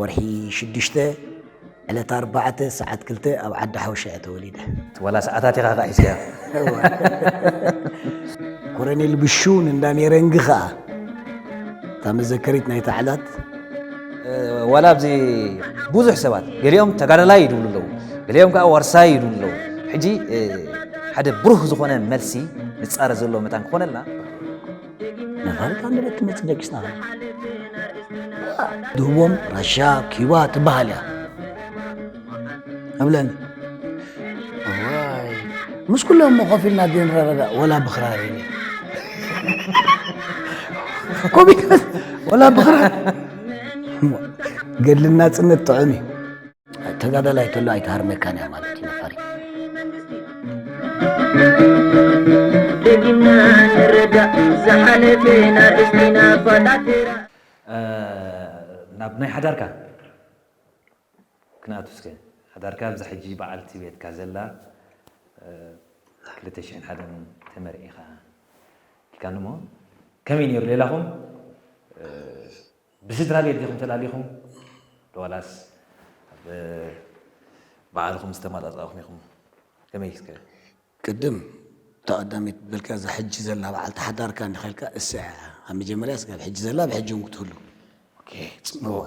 ወርሒ ሽዱሽተ ዕለት ኣርባዕተ ሰዓት ክልተ ኣብ ዓዲ ሓውሻ እየ ተወሊደ። ዋላ ሰዓታት ኢኻ ካ ሒዝካያ። ኮረኔል ብሹን እንዳ ሜረንግ ኸኣ እታ መዘከሪት ናይታ ዕለት። ዋላ ኣብዚ ብዙሕ ሰባት ገሊኦም ተጋዳላይ ይድብሉ ኣለዉ፣ ገሊኦም ከዓ ዋርሳይ ይድብሉ ኣለዉ። ሕጂ ሓደ ብሩህ ዝኾነ መልሲ ንፃረ ዘሎ መታን ክኾነልና ነፋሪት ኣንደበት ትመፅእ ደቂስና ድህቦም ራሻ ኪባ ትበሃል እያ እብለኒ። እዋይ፣ ምስ ኩሎም ኮፍ ኢልና ድንረዳዳእ ወላ ብኽራር ኢለ። ኮሚክ ወላ ብኽራር። ገድሊ ናጽነት ጥዑም እዩ። ተጋዳላይ ከሎ ኣይትሃርመካን እያ ማለት እዩ ነፋሪት። ደጊምና ንረዳእ ዝሓለፈ ናርእስቲና ኣባጣጥራ ናብ ናይ ሓዳርካ ክንኣቱ እስከ። ሓዳርካ ኣብዛ ሕጂ በዓልቲ ቤትካ ዘላ ክልተ ሽሕን ሓደን ተመርዒኻ ኢልካኒ እሞ ከመይ ነይሩ ሌላኹም? ብስድራ ቤት ዲኹም ተላሊኹም ዶ ዋላስ ኣብ በዓልኹም ዝተመጣጣእኹም ኢኹም? ከመይ እስከ? ቅድም እታ ቀዳመይቲ በልካ እዛ ሕጂ ዘላ በዓልቲ ሓዳርካ እንዲኻ ኢልካ እሳ እያ። ኣብ መጀመርያ ስጋብ ሕጂ ዘላ ብሕጂ እውን ክትህሉ። ኦኬ፣ ጽቡቕ።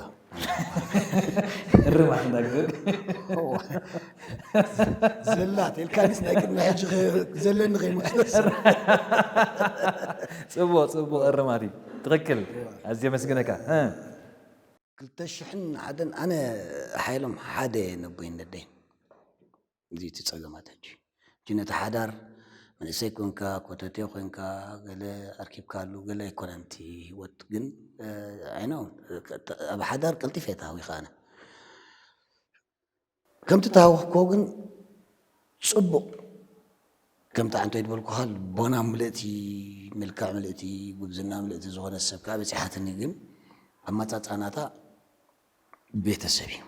እርማት እንዳግበርክ። ዘላ ተልካኒስ ናይ ቅድሚ ሕጂ ከ-፣ ዘለኒ ከይመስለስ። ጽቡቕ፣ ጽቡቕ እርማት እዩ። ትኽክል። ኣዝየ ኣመስግነካ። እ። ክልተ ሽሕን ሓደን ኣነ ሓይሎም ሓደ ነቦይን ነደይን። እዚ እቲ ጸገማት ሕጂ። ሕጂ ነቲ ሓዳር መንእሰይ ኮንካ፣ ኮተቴ ኮንካ፣ ገለ ኣርኪብካሉ፣ ገለ ኣይኮነን እቲ ህይወት። ግን፣ እ፣ I know፣ ኣብ ሓዳር ቀልጢፈ እየ ተሃዊኸ ኣነ። ከምቲ ተሃወኽኮ ግን ጽቡቕ፣ ከምቲ ኣንቶይ ዝበልኩኻ ልቦና ምልእቲ፣ መልክዕ ምልእቲ፣ ጉብዝና ምልእቲ ዝኾነ ሰብ ከኣ በጺሓትኒ። ግን ኣመጻጽኣ ናታ ቤተሰብ እዩ።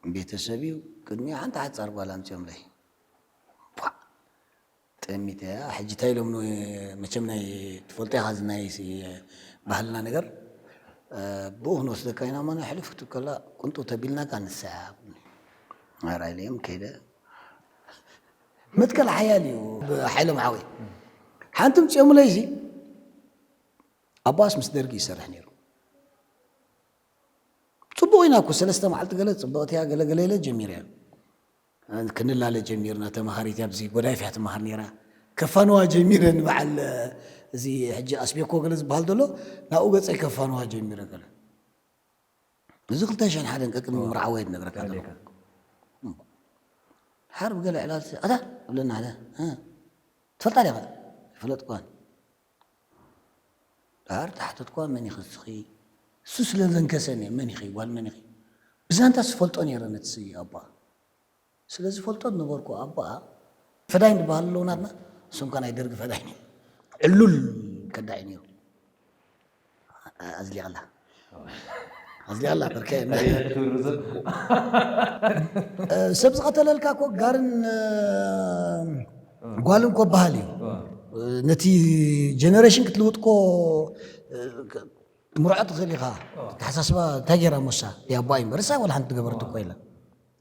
ቤተሰብ እዩ። ቅድሚኡ ሓንቲ ሓጻር ጓል ኣምጺኦምለይ። ቧዕ! ጠሚተ እያ። ሕጂ እንታይ ኢሎም ን-፣ መቸም ናይ ትፈልጦ ኢኻ፣ እዚ ናይ ሲ-፣ ባህልና ነገር፣ እ፣ ብኡ ክንወስደካ ኢና እሞ፣ ናይ ሕሉፍ ክትከላ ቅንጡ ተቢልናካ ንሳ እያ። ኣራይ ኢለዮም ከይደ። መትከል ሓያል እዩ፣ ሓይሎም ሓወይ። ሓንቲ ኣምጺኦምለይ እዚ ኣባስ ምስ ደርጊ ይሰርሕ ነይሩ። ጽቡቕ ኢና እኮ፣ ሰለስተ መዓልቲ ገለ ጽብቕቲ እያ፣ ገለ ገለ ኢለ ጀሚረ እያ። ክንላለ ጀሚርና፣ ተማሃሪት እያ፣ ኣብዚ ጎዳይፍ እያ ትመሃር ነይራ። ከፋንዋ ጀሚረ ንበዓል፣ እዚ ሕጂ ኣስቤኮ ገለ ዝበሃል ዘሎ፣ ናብኡ ገጸይ ከፋንዋ ጀሚረ ገለ። እዚ ክልተ ሽሕን ሓደን ቀቅድሚ ምርዓወይ ዝነግረካ ዘለኹ። ሓር ብገለ ዕላል፣ ኣታ እብለና ሓደ፣ እ፣ ትፈልጣ ዲኻ? ይፈለጥኳን። ድሓር ተሓተትኳ፣ መን ኢኺ እስኺ? እሱ ስለ ዘንከሰኒ፣ መን ኢኺ? ጓል መን ኢኺ? ብዛንታ ዝፈልጦ ነይረ ነቲ ስየ ኣቦኣ። ስለ ዝፈልጦ ዝነበርኩ ኣቦኣ፣ ፈዳይን ዝበሃሉ ኣለዉ ናትና፣ እሶም ከ ናይ ደርጊ ፈዳይን እዮም። ዕሉል ከዳዒ ነይሩ። ኣዝሊቕላ። ኣዝሊቕላ፣ በርከ። ሰብ ዝቐተለልካ እኮ ጋርን፣ እ፣ ጓልን እኮ በሃል እዩ። ነቲ ጀነሬሽን ክትልውጥ እኮ፣ እ፣ ምርዖ ትኽእል ኢኻ። ኣተሓሳስባ እንታይ ገይራ ሞሳ? ያቦኣ እዩ እምበር፣ እሳ ወላ ሓንቲ ትገበረት እኮ የለን።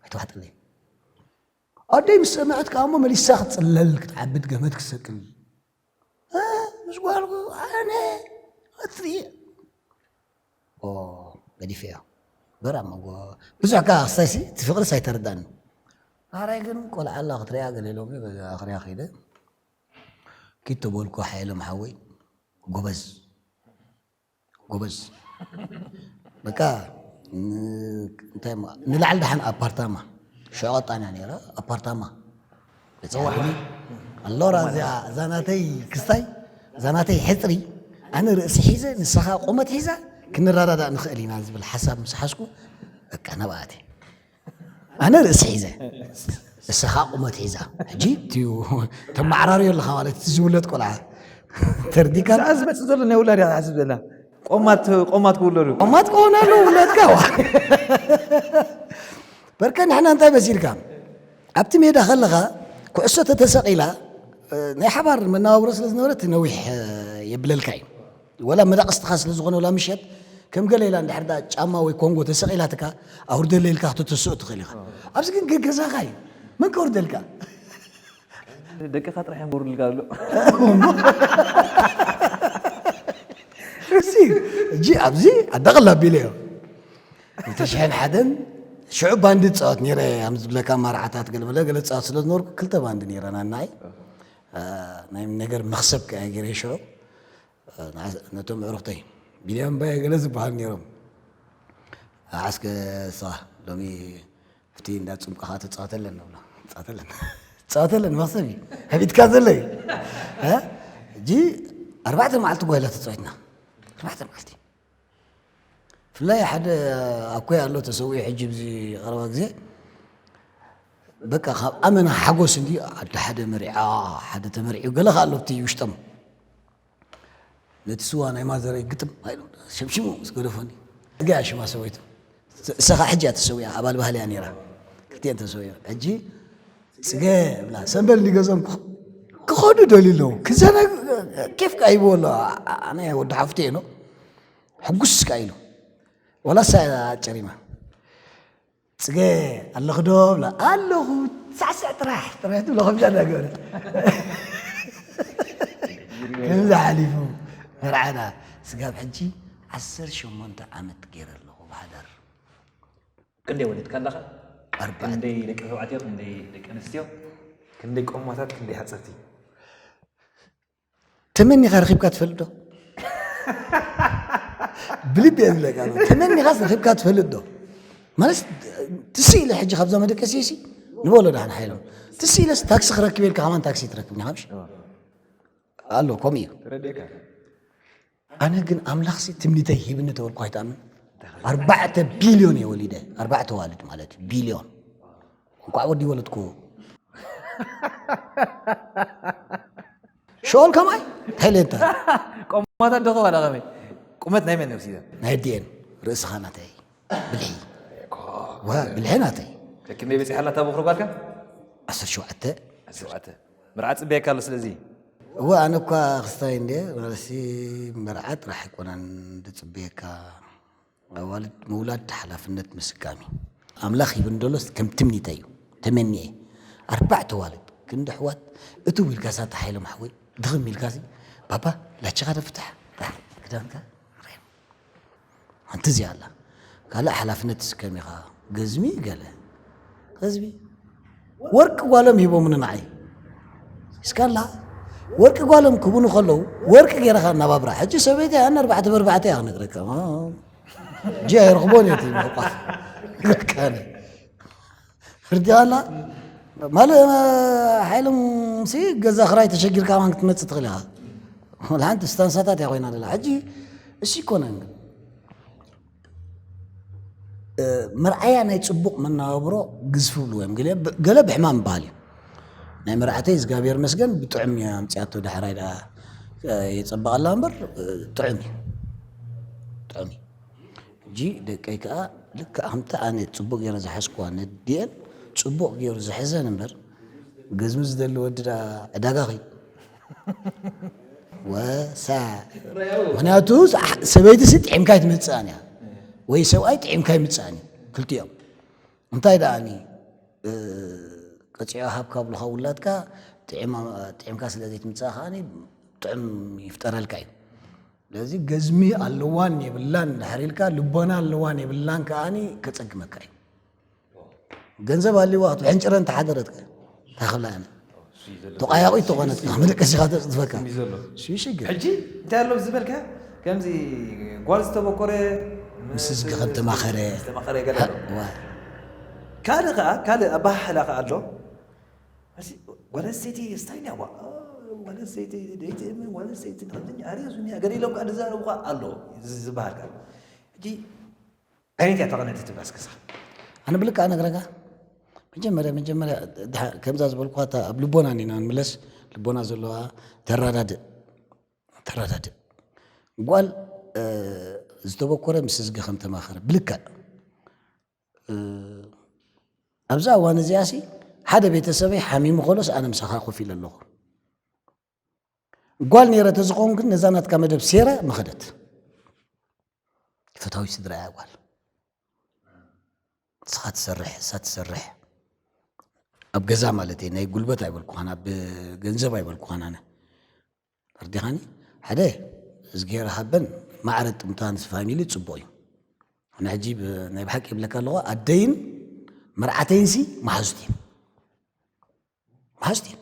ኣይተዋሕጠለይ። ኣደይ ምስ ሰምዐት ከኣ እሞ መሊሳ ክትጽለል፣ ክትዓብድ፣ ገመድ ክትሰቅል። እ፣ ምስ ጓልኩ ኣነ ኣትርየ። ኦ፣ ገዲፈዮ። በራ መንጎ ብዙሕ ከኣ ክስታይሲ፣ እቲ ፍቕርስ ኣይተረዳእኒ። ኣራይ ግን ቆልዓ ኣላ ክትሪኣ ገለ ኢሎምኒ፣ በዛ ኣኽርያ ከይደ። ኪድ ተበልኩ፣ ሓየሎም ሓወይ፣ ጎበዝ። ጎበዝ። በቃ፣ ን-፣ እንታይ እሞ፣ ንላዕሊ ደሓን ኣፓርታማ። ሸቐጣና ነይራ፣ ኣፓርታማ። በጺሓትኒ። ኣሎራ እዚኣ፣ እዛ ናተይ ክስታይ፣ እዛ ናተይ ሕጽሪ፣ ኣነ ርእሲ ሒዘ፣ ንስኻ ቁመት ሒዛ፣ ክንረዳዳእ ንኽእል ኢና ዝብል ሓሳብ ምስ ሓዝኩ፣ በቃ፣ ናብኣ ኣትየ። ኣነ ርእሲ ሒዘ፣ ንስኻ ቁመት ሒዛ። ሕጂ፣ እቲዩ፣ ተመዓራርዮ ኣለኻ ማለት፣ እቲ ዝውለድ ቆልዓ። ተርዲካ? ሰዓት ዝመጽእ ዘሎ ናይ ውላድ እያ ትሓስብ ዘላ። ቆማት፣ ቆማት ክውለዱ። ቆማት ክኾኑ ኣለዉ ውላድካ፣ ዋ። በርከ ንሕና እንታይ መሲልካ? ኣብቲ ሜዳ ከለኻ፣ ኩዕሶ ተተሰቒላ፣ እ፣ ናይ ሓባር መነባብሮ ስለ ዝነበረ፣ እቲ ነዊሕ፣ እ፣ የብለልካ እዩ። ወላ መዳቕስትኻ ስለ ዝኾነ፣ ወላ ምሸት፣ ከም ገለ ኢላ እንድሕር ደኣ ጫማ ወይ ኮንጎ ተሰቒላትካ፣ ኣውርደለይ ኢልካ ክትትስኦ ትኽእል ኢኻ። ኣብዚ ግን ገገዛኻ እዩ። መን ከውርደልካ? ደቅኻ ጥራሕ እዮም ከውርድልካ ኣሎ። እሲ፣ እጂ ኣብዚ ኣዳቕላ ኣቢለዮ። ክልተ ሽሕን ሓደን ሽዑ ባንዲ ትጻወት ነይረ፣ ከም ዝብለካ፣ ማርዓታት ገለመለ ገለ ትጻወት ስለ ዝነበርኩ፣ ክልተ ባንዲ ነይረና፣ ናይ፣ እ፣ ናይ ነገር መኽሰብ ከኣ ገይረ ሽዑ፣ እ፣ ንዓ-፣ ነቶም ኣዕሩኽተይ፣ ቢንያም ባየ ገለ ዝበሃሉ ነይሮም። ኣስከ፣ እሳ ሎሚ ኣብቲ እንዳ ጽምቃኻ ትጻወተለን ንብሎ። ትጻወተለን። ትጻወተለን መኽሰብ እዩ። ከፊትካ ዘሎ እዩ። እ? ሕጂ ኣርባዕተ መዓልቲ ጓይላ ተጻዊትና። ኣርባዕተ መዓልቲ። ብፍላይ ሓደ ኣኮይ ኣሎ ተሰዊኡ፣ ሕጂ ኣብዚ ቀረባ ግዜ በቃ ካብ ኣመና ሓጎስ እንዲ ኣደ ሓደ መሪዓ፣ ሓደ ተመሪዑ፣ ገለ ከኣ ኣሎ ኣብቲ ውሽጦም። ነቲ ስዋ ናይ ማዘረይ ግጥም ኢሉ ሸምሺሙ ምስ ገደፎኒ። ጽገ እያ ሽማ ሰበይቱ። እሳ ኸዓ ሕጂ እያ ተሰዊኣ፣ ኣባል ባህሊ እያ ነይራ። ክልቲኤን ተሰዊኦም። ሕጂ ጽገ ብላ፣ ሰንበል እንዲገዞም ክኸዱ ደልዩ ኣለዉ። ክዘና ኬፍ ከኣ ሂብዎ ኣሎ። ኣነ ወዲ ሓፍቲ እየ፣ ኖ፣ ሕጉስ ከኣ ኢሉ። ዋላ እሳ እያ ኣጨሪማ። ጽገ ኣለኺ ዶ ብላ፣ ኣለኹ፣ ሳዕስዕ ጥራሕ፣ ጥራሕ ትብሎ ከምዛ እናገበረት። ከምዚ ሓሊፉ መርዓና። ስጋብ ሕጂ ዓሰርተ ሸሞንተ ዓመት ገይረ ኣለኹ ብሓዳር። ክንደይ ወሊድካ ኣለኻ? ኣርባዕተ። ክንደይ ደቂ ተባዕትዮ፣ ክንደይ ደቂ ኣንስትዮ? ክንደይ ቆማታት፣ ክንደይ ሓፀርቲ? ተመኒኻ ረኺብካ ትፈልጥ ዶ? ብልቢ እየ ዝብለካ። ተመኒኻስ ረኺብካ ትፈልጥ ዶ? ማለት ትስ ኢለ ሕጂ ካብዛ መደቀሲ ሲ ንበሎ ዳሕን ሓይሎም። ትስ ኢለስ ታክሲ ክረክብ ኢልካ ከማን ታክሲ ትረክብ ኒኻ ምሽ? ኣሎ፣ ከምኡ እዩ። ተረዲእካ? ኣነ ግን ኣምላኽሲ ትምኒተይ ሂብኒ ተበልኩ ኣይትኣምን። ኣርባዕተ ቢልዮን እየ ወሊደ። ኣርባዕተ ዋልድ ማለት እዩ። ቢልዮን። እንኳዕ ወዲ ወለድኩ። ሸኦል ከማይ እንታይ ኢለ እንተ ቆማታት ደኸ ዋላ ከመይ? ቁመት ናይ መን ነብሲ ኢዛ? ናይ ኣዲኤን ርእስኻ ናተይ ብልሒ። ዋ፣ ብልሒ ናተይ። ደኪመይ በፂሓ ኣላ እታ በኹሪ ጓልካ? ዓሰርተ ሸውዓተ። ሸውዓተ። መርዓ ፅበየካ ኣሎ ስለዚ? እወ፣ ኣነ እኳ ክስታይ እንደ ማለትሲ መርዓ ጥራሕ ኣይኮነን ዝፅበየካ። ኣዋልድ ምውላድ ሓላፍነት ምስካም እዩ። ኣምላኽ ሂብን ደሎስ ከም ትምኒተይ እዩ። ተመኒኤ ኣርባዕተ ዋልድ ክንዲ ኣሕዋት እትው ኢልካ ሳታ ሓይሎም ሓወይ ድኽም ኢልካሲ ባባ ላችኻ ዶ ፍታሕ ክዳንካ ሓንቲ እዚኣ ኣላ። ካልእ ሓላፍነት ትስከም ኢኻ። ገዝሚ ገለ ገዝሚ ወርቂ ጓሎም ሂቦምኒ ንዓይ። እስካላ ወርቂ ጓሎም ክቡኑ ከለዉ ወርቂ ገይረኻ እናባብራ። ሕጂ ሰበይቲ ኣነ ኣርባዕተ በርባዕተ እያ ክነግረካ። ጂ ኣይረኽቦን እየ እቲ ምሕቋፍ። በቃ ኣነ። ርዲኣላ ማለ ሓይሎም ሲ ገዛ ክራይ ተሸጊርካ ማን ክትመጽእ ትኽእል ኢኻ። ወላ ሓንቲ ስታንሳታት እያ ኮይና ደላ። ሕጂ እሺ ይኮነን ግን፣ እ፣ መርኣያ ናይ ጽቡቕ መነባብሮ ግዝፍ ብሉ እዮም። ገለ፣ ገለ ብሕማም ይበሃል እዩ። ናይ መርዓተይ እግዚኣብሔር መስገን ብጥዑም እያ ኣምጽኣቶ። ዳሕራይ ደኣ፣ እ፣ የጸበቐላ እምበር፣ እ፣ ጥዑም እዩ። ጥዑም እዩ። ሕጂ ደቀይ ከኣ ልክዕ ከምቲ ኣነ ጽቡቕ ገይረ ዝሓዝኩዋ ነዲኤን ጽቡቕ ገይሩ ዝሕዘን እምበር፣ ገዝሚ ዝደሊ ወዲ ደኣ ዕዳጋ ኸይዱ ወሳ። ምኽንያቱ ሰበይቲ ሲ ጥዒምካ ኣይትመጽእን እያ፣ ወይ ሰብኣይ ጥዒምካ ኣይምጽእን እዩ። ክልቲኦም እንታይ ደኣኒ፣ እ፣ ቀጺዖ ሃብ ካብሉኻ ውላድካ ጥዒማ-፣ ጥዒምካ ስለ ዘይትምጽኣ ከኣኒ ጥዑም ይፍጠረልካ እዩ። ስለዚ ገዝሚ ኣለዋን የብላን እንድሕር ኢልካ፣ ልቦና ኣለዋን የብላን ከኣኒ ከጸግመካ እዩ። ገንዘብ ኣልዋ ክትሕንጭረ እንተሓደረት ከ እንታይ ክብላ ኣነ? ተቋያቒት ተኾነት ከ መደቀሲኻ ተጽድፈካ። እዩ ዘሎ። እሱ ይሽግር። ሕጂ እንታይ ኣሎ ዝበልካ? ከምዚ ጓል ዝተበኮረ ምስ ህዝቢ ከም ተማኸረ። ዝተማኸረ ገለ ኣሎ። ዋ። ካልእ ከዓ ካልእ ኣባሓሕላ ከዓ ኣሎ። እዚ ጓል ኣንስተይቲ ስታይ እያ፣ ዋ፣ ጓል ኣንስተይቲ ደይትእምን፣ ጓል ኣንስተይቲ ከምዚ ኣርዮስ እኒኣ ገለ ኢሎም ከዓ ዝዛረቡ ከዓ ኣሎ፣ እዚ ዝበሃል ከዓ። ሕጂ ኣየነይቲ እያ ተቐነቲ ትብላ እስከ ንስኻ? ኣነ ብልክዕ ነግረካ። መጀመርያ፣ መጀመርያ ድሓ-፣ ከምዛ ዝበልኳ እታ ኣብ ልቦና እኒና ንምለስ፣ ልቦና ዘለዋ ተራዳድእ፣ ተራዳድእ። ጓል፣ እ፣ ዝተበኮረ ምስ ህዝቢ ከም ተማኸረ፣ ብልክዕ። እ፣ ኣብዛ እዋን እዚኣ ሲ፣ ሓደ ቤተሰበይ ሓሚሙ ከሎስ ኣነ ምሳኻ ኮፍ ኢለ ኣለኹ። ጓል ነይረ ተዝኸውን ግን ነዛ ናትካ መደብ ሴረ ምኸደት። ፍትሃዊት ስድራ እያ ጓል። ንስኻ ትሰርሕ፣ እሳ ትሰርሕ። ኣብ ገዛ ማለት እየ፣ ናይ ጉልበት ኣይበልኩኻን፣ ኣብ ገንዘብ ኣይበልኩኻን ኣነ። ተረዲኻኒ? ሓደ፣ እዝግሄር ሃበን ማዕረ ጥምታ ምስ ፋሚሊ ጽቡቕ እዩ። ኣነ ሕጂ ብ-፣ ናይ ብሓቂ ይብለካ ኣለኹ፣ ኣደይን መርዓተይንሲ መሓዙት እየን። መሓዙት እየን።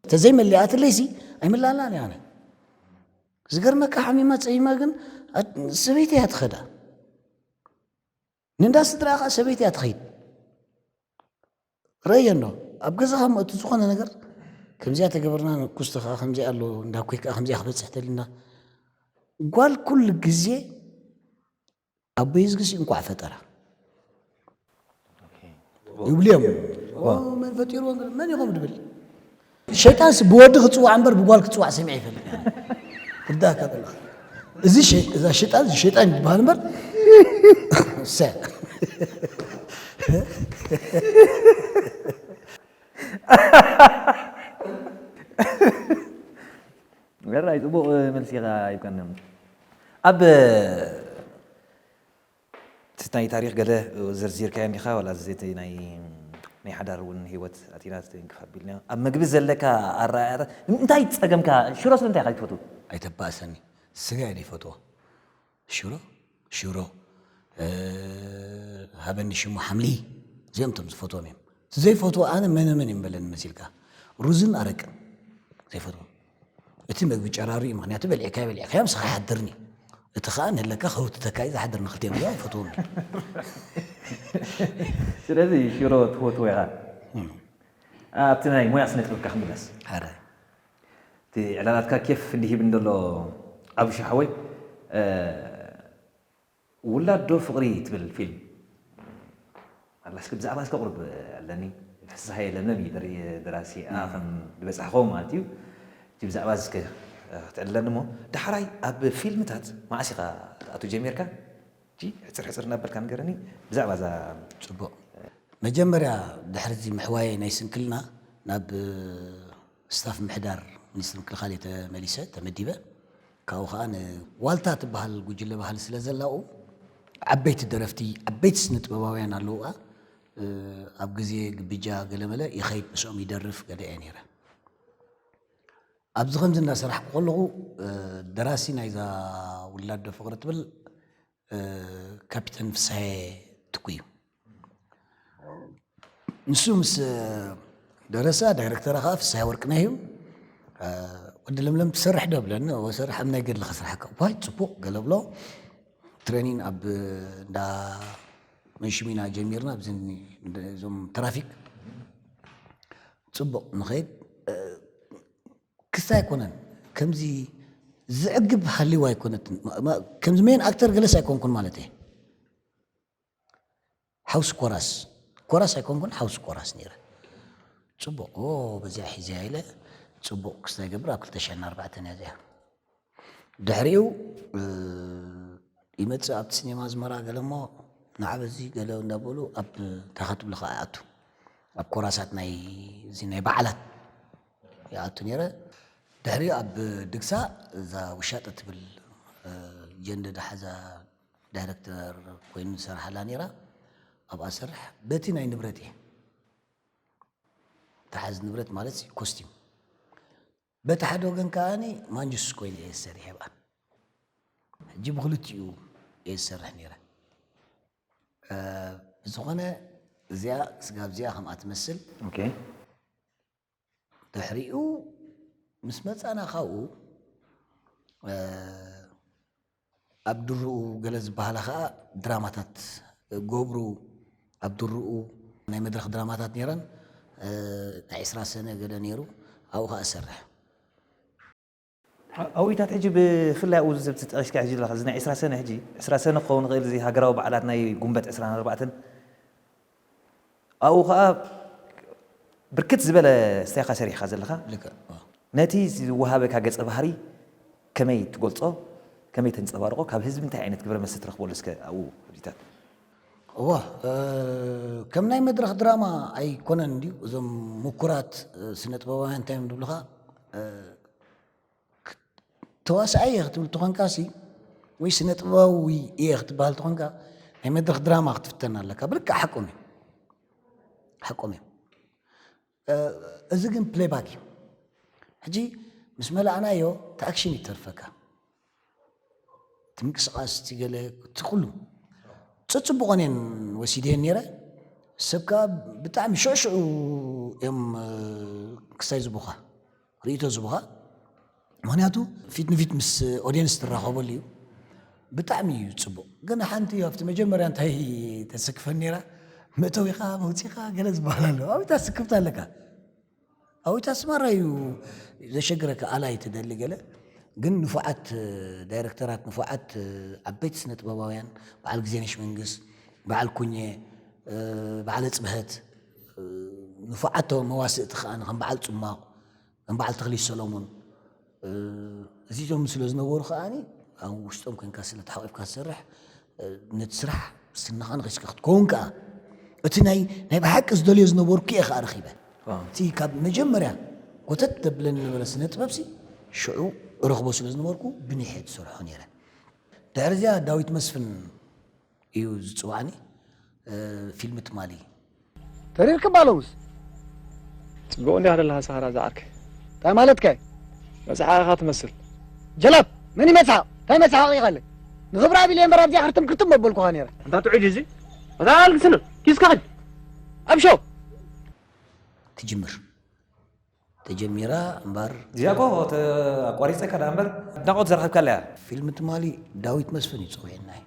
ተዘይመሊኣትለይሲ ኣይምላላን እያ ኣነ። ዝገርመካ ሓሚማ ጸይማ ግን ኣድ-፣ ሰበይቲ እያ ትኸዳ። ንእንዳ ስድራ ኸኣ ሰበይቲ እያ ትኸይድ። ረእየኖ። ኣብ ገዛኻ እሞ እቲ ዝኾነ ነገር ከምዚኣ ተገበርና ንኩስቲ ኸኣ ከምዚኣ ኣሎ፣ እንዳ ኮይ ከኣ ከምዚኣ ክበጽሕ ተልና። ጓል ኩሉ ግዜ ኣቦይ ዝግሲ እንቋዕ ፈጠራ። ኦኬ። ይብሉ እዮም። ኦ፣ መን ፈጢርዎ? መን ኢኹም ድብል? ሸይጣንስ ብወዲ ክጽዋዕ እምበር ብጓል ክጽዋዕ ሰሚዐ ይፈልጥ። ክርዳእካ ከሎ። እዚ ሸይ-፣ እዛ ሸይጣን፣ እዚ ሸይጣን ይበሃል እምበር። ሰ-፣ ራይ ጽቡቕ መልሲ ኢኻ ሂብካና። ኣብ እቲ ናይ ታሪኽ ገለ ዘርዚርካዮ እንዲኻ፣ ዋላ እዚ ናይ፣ ናይ ሓዳር እውን ህይወት ኣቲና ተንክፍ ኣቢልና። ኣብ ምግቢ ዘለካ ኣረኣእያታት፣ እንታይ ጸገምካ? ሽሮ ስለምንታይ ኢኻ ትፈትው? ኣይተባእሰኒ። ስጋ እየ ዘይፈትዎ። ሽሮ፣ ሽሮ፣ እ፣ ሃበኒ ሽሙ ሓምሊ፣ እዚኦም እቶም ዝፈትዎም እዮም። ዘይፈትዎ ኣነ መነ መን እዮም በለኒ መሲልካ? ሩዝን ኣረቅን ዘይፈትዎ። እቲ መግቢ ጨራሩ እዩ፣ ምኽንያቱ በሊዕካዮ በሊዕካዮ ምሳኻ ይሓድርኒ። እቲ ኸኣ ንህለካ ከውትተካ እዩ ዝሓድር፣ ንኽልቲኦም እዚኣ ኣይፈትዎም። ስለዚ ሽሮ ትፈትዎ ኢኻ። ኣብቲ ናይ ሞያ ስነ ጥበብካ ክምለስ። ኣረ። እቲ ዕላላትካ ኬፍ እንዲሂብ እንደሎ ዓብሻ ሓወይ፣ እ፣ ውላድ ዶ ፍቕሪ ትብል ፊልም ኣላ። እስኪ ብዛዕባ እስከ ቁሩብ ኣለኒ። ፍስሃየ ለምለም እዩ ደሪ-፣ ደራሲ፣ ኣ፣ ከም ዝበጻሕኸዎ ማለት እዩ። እቲ ብዛዕባ እዚ እስከ፣ እ፣ ክትዕልለኒ እሞ፣ ዳሕራይ ኣብ ፊልምታት መዓስ ኢኻ ክትኣቱ ጀሚርካ? እጂ ሕጽር ሕጽር እናበልካ ንገረኒ ብዛዕባ እዛ። ጽቡቕ። መጀመርያ ድሕሪ እዚ ምሕዋየይ ናይ ስንክልና ናብ፣ እ፣ ስታፍ ምሕዳር ሚኒስትሪ ምክልኻል እየ ተመሊሰ፣ ተመዲበ። ካብኡ ኸዓ ንዋልታ ትበሃል ጉጅለ ባህሊ ስለ ዘላ ኣብኡ ዓበይቲ ደረፍቲ፣ ዓበይቲ ስነ ጥበባውያን ኣለውኣ። እ፣ ኣብ ግዜ ግብጃ ገለመለ ይኸይድ ምስኦም ይደርፍ ገለ እየ ነይረ። ኣብዚ ከምዚ እናሰራሕኩ ከለኹ፣ እ፣ ደራሲ ናይዛ ውላድ ዶ ፍቕሪ ትብል፣ እ፣ ካፒተን ፍስሃየ ትኩ እዩ። ንሱ ምስ ደረሳ፣ ዳይረክተራ ከዓ ፍስሃ ወርቅነህ እዩ። እ፣ ወዲ ለምለም ትሰርሕ ዶ ብለኒ፣ እወ እሰርሕ፣ ኣብ ናይ ገድሊ ከስርሓካ። ዋይ፣ ጽቡቕ ገለ ብሎ። ትሬኒን ኣብ እንዳ መንሽሚና ጀሚርና፣ ኣብዚ እዞም ትራፊክ ጽቡቕ ንኸይድ። እ፣ ክስታይ ኣይኮነን፣ ከምዚ ዝዕግብ ሃልዩ ኣይኮነትን። ማ-፣ ማ-፣ ከምዚ ሜን ኣክተር ገለስ ኣይኮንኩን ማለት እየ። ሓውሲ ኮራስ፣ ኮራስ ኣይኮንኩን፣ ሓውሲ ኮራስ ነይረ። ጽቡቕ፣ ኦ፣ በዚኣ ሒዘያ ኢለ፣ ጽቡቕ ክስታይ ገብር ኣብ ክልተ ሽሕን ኣርባዕተን እያ እዚኣ። ድሕሪኡ፣ እ፣ ይመጽእ ኣብቲ ሲኔማ ኣዝመራ ገለ እሞ፣ ንዓ በዚ ገለ እንዳበሉ ኣብ፣ እንታይ ትብሉ ከኣ ይኣቱ። ኣብ ኮራሳት ናይ፣ እዚ ናይ በዓላት ይኣቱ ነይረ። ድሕሪኡ ኣብ ድግሳ እዛ ውሻጠ ትብል፣ እ፣ ጀንደ ዝሓዛ ዳይረክተር ኮይኑ ዝሰርሓላ ነይራ። ኣብኣ ዝሰርሕ በቲ ናይ ንብረት እየ። ተሓዚ ንብረት ማለት ኮስቲም። በቲ ሓደ ወገን ከኣኒ ማንጁስ ኮይኑ እየ ዝሰርሕ ኣብኣ። ሕጂ ብኽልቲኡ እየ ዝሰርሕ ነይረ። እ፣ ብዝኾነ እዚኣ ስጋብ እዚኣ ከምኣ ትመስል። ኦኬ። ድሕሪኡ ምስ መጻና ካብኡ፣ እ፣ ኣብ ድርኡ ገለ ዝበሃላ ኸኣ ድራማታት ገብሩ፣ ኣብ ድርኡ ናይ መድረኽ ድራማታት ነይረን፣ እ፣ ናይ ዕስራ ሰነ ገለ ነይሩ፣ ኣብኡ ኸኣ እሰርሕ። ኣውኢታት ሕጂ ብፍላይ ኣብኡ ዘብቲ ጠቒስካ ሕጂ ዘለኻ፣ እዚ ናይ ዕስራ ሰነ ሕጂ፣ ዕስራ ሰነ ክኸውን ይኽእል፣ እዚ ሃገራዊ በዓላት ናይ ጉንበት ዕስራን ኣርባዕተን፣ ኣብኡ ኸኣ ብርክት ዝበለ ስታይኻ ሰሪሕኻ ዘለኻ። ልክዕ። ኣዎ። ነቲ ዝወሃበካ ገጸ ባህሪ ከመይ ትገልጾ? ከመይ ተንጸባርቖ? ካብ ህዝቢ እንታይ ዓይነት ግብረ መልሲ ትረኽበሉ? እስከ ኣብኡ ሕጂታት። እዋ፣ እ፣ ከም ናይ መድረኽ ድራማ ኣይኮነን ድዩ? እዞም ምኩራት፣ እ፣ ስነ ጥበባውያን እንታይ እዮም ዝብሉኻ? እ፣ ተዋሳኣይ እየ ክትብል ተኾንካሲ፣ ወይ ስነ ጥበባዊ እየ ክትበሃል ተኾንካ ናይ መድረኽ ድራማ ክትፍተን ኣለካ። ብልክዕ ሓቆም እዮም፣ ሓቆም እዮም። እዚ ግን ፕሌባክ እዩ። ሕጂ ምስ መላእናዮ እቲ ኣክሽን ይተርፈካ፣ እቲ ምንቅስቃስ፣ እቲ ገለ፣ እቲ ኩሉ ጸጽቡቐን እየን ወሲደን ነይረ። ሰብ ከኣ ብጣዕሚ ሽዑ ሽዑ እዮም ክሳይ ዝቡኻ፣ ርእይቶ ዝቡኻ። ምኽንያቱ ፊት ንፊት ምስ ኦድየንስ ትራኸበሉ እዩ። ብጣዕሚ እዩ ጽቡቕ። ግን ሓንቲ ኣብቲ መጀመርያ እንታይ ተሰክፈን ነይራ፣ መእተዊኻ መውጺኻ ገለ ዝበሃል ኣሎ። ኣብታ ስክፍታ ኣለካ። ኣዊታ ኣስመራ እዩ ዘሸግረካ፣ ኣላይ ትደሊ ገለ። ግን ንፉዓት ዳይረክተራት፣ ንፉዓት ዓበይቲ ስነ ጥበባውያን፣ በዓል ግዜነሽ መንግስ፣ በዓል ኩኘ፣ በዓል ኣጽብሀት፣ ንፉዓት መዋስእቲ ከኣ ከም በዓል ጽማቕ፣ ከም በዓል ተኽሊት ሰሎሞን፣ እዚኦም ስለ ዝነበሩ ከኣ ኣብ ውሽጦም ኮንካ ስለ ተሓቂፍካ ትሰርሕ፣ ነቲ ስራሕ ስንኻ ነኺስካ ክትከውን ከኣ እቲ ናይ ናይ ብሓቂ ዝደልዮ ዝነበርኩ እየ ከኣ ረኺበ። እቲ ካብ መጀመርያ ጎተት ዘብለኒ ነበረ ስነ ጥበብሲ ሽዑ እረኽቦ ስለ ዝነበርኩ ብኒሐ ዝሰርሖ ነይረ። ድሕሪ እዚኣ ዳዊት መስፍን እዩ ዝጽዋዕኒ። ፊልም ትማሊ። ተሪርክባ ሎምስ? ጽቡቕ እንዲያ ደለኻ ሳራ ዝዓርከይ። እንታይ ማለትካ እዩ? መጽሓ ኢኻ ትመስል። ጀላብ መን ይመጽሓቕ? እንታይ መጽሓቕ ኢኻለይ? ንኽብሪ ኣብ ኢለ እምበር ኣብዚኣ ክርትም ክርትም መበልኩኻ ነይረ። ኣንታ ጥዑይ ድዩ እዚ? ኣታ ኣልግስና ኪስካ ኸድ። ኣብ ሸው ትጅምር ተጀሚራ እምበር እዚኣ እኮ ኣቋሪፀካ ደኣ እምበር ኣድናቖት ዘርኸብካላ እያ። ፊልም ትማሊ ዳዊት መስፍን እዩ ፀዊዕናይ።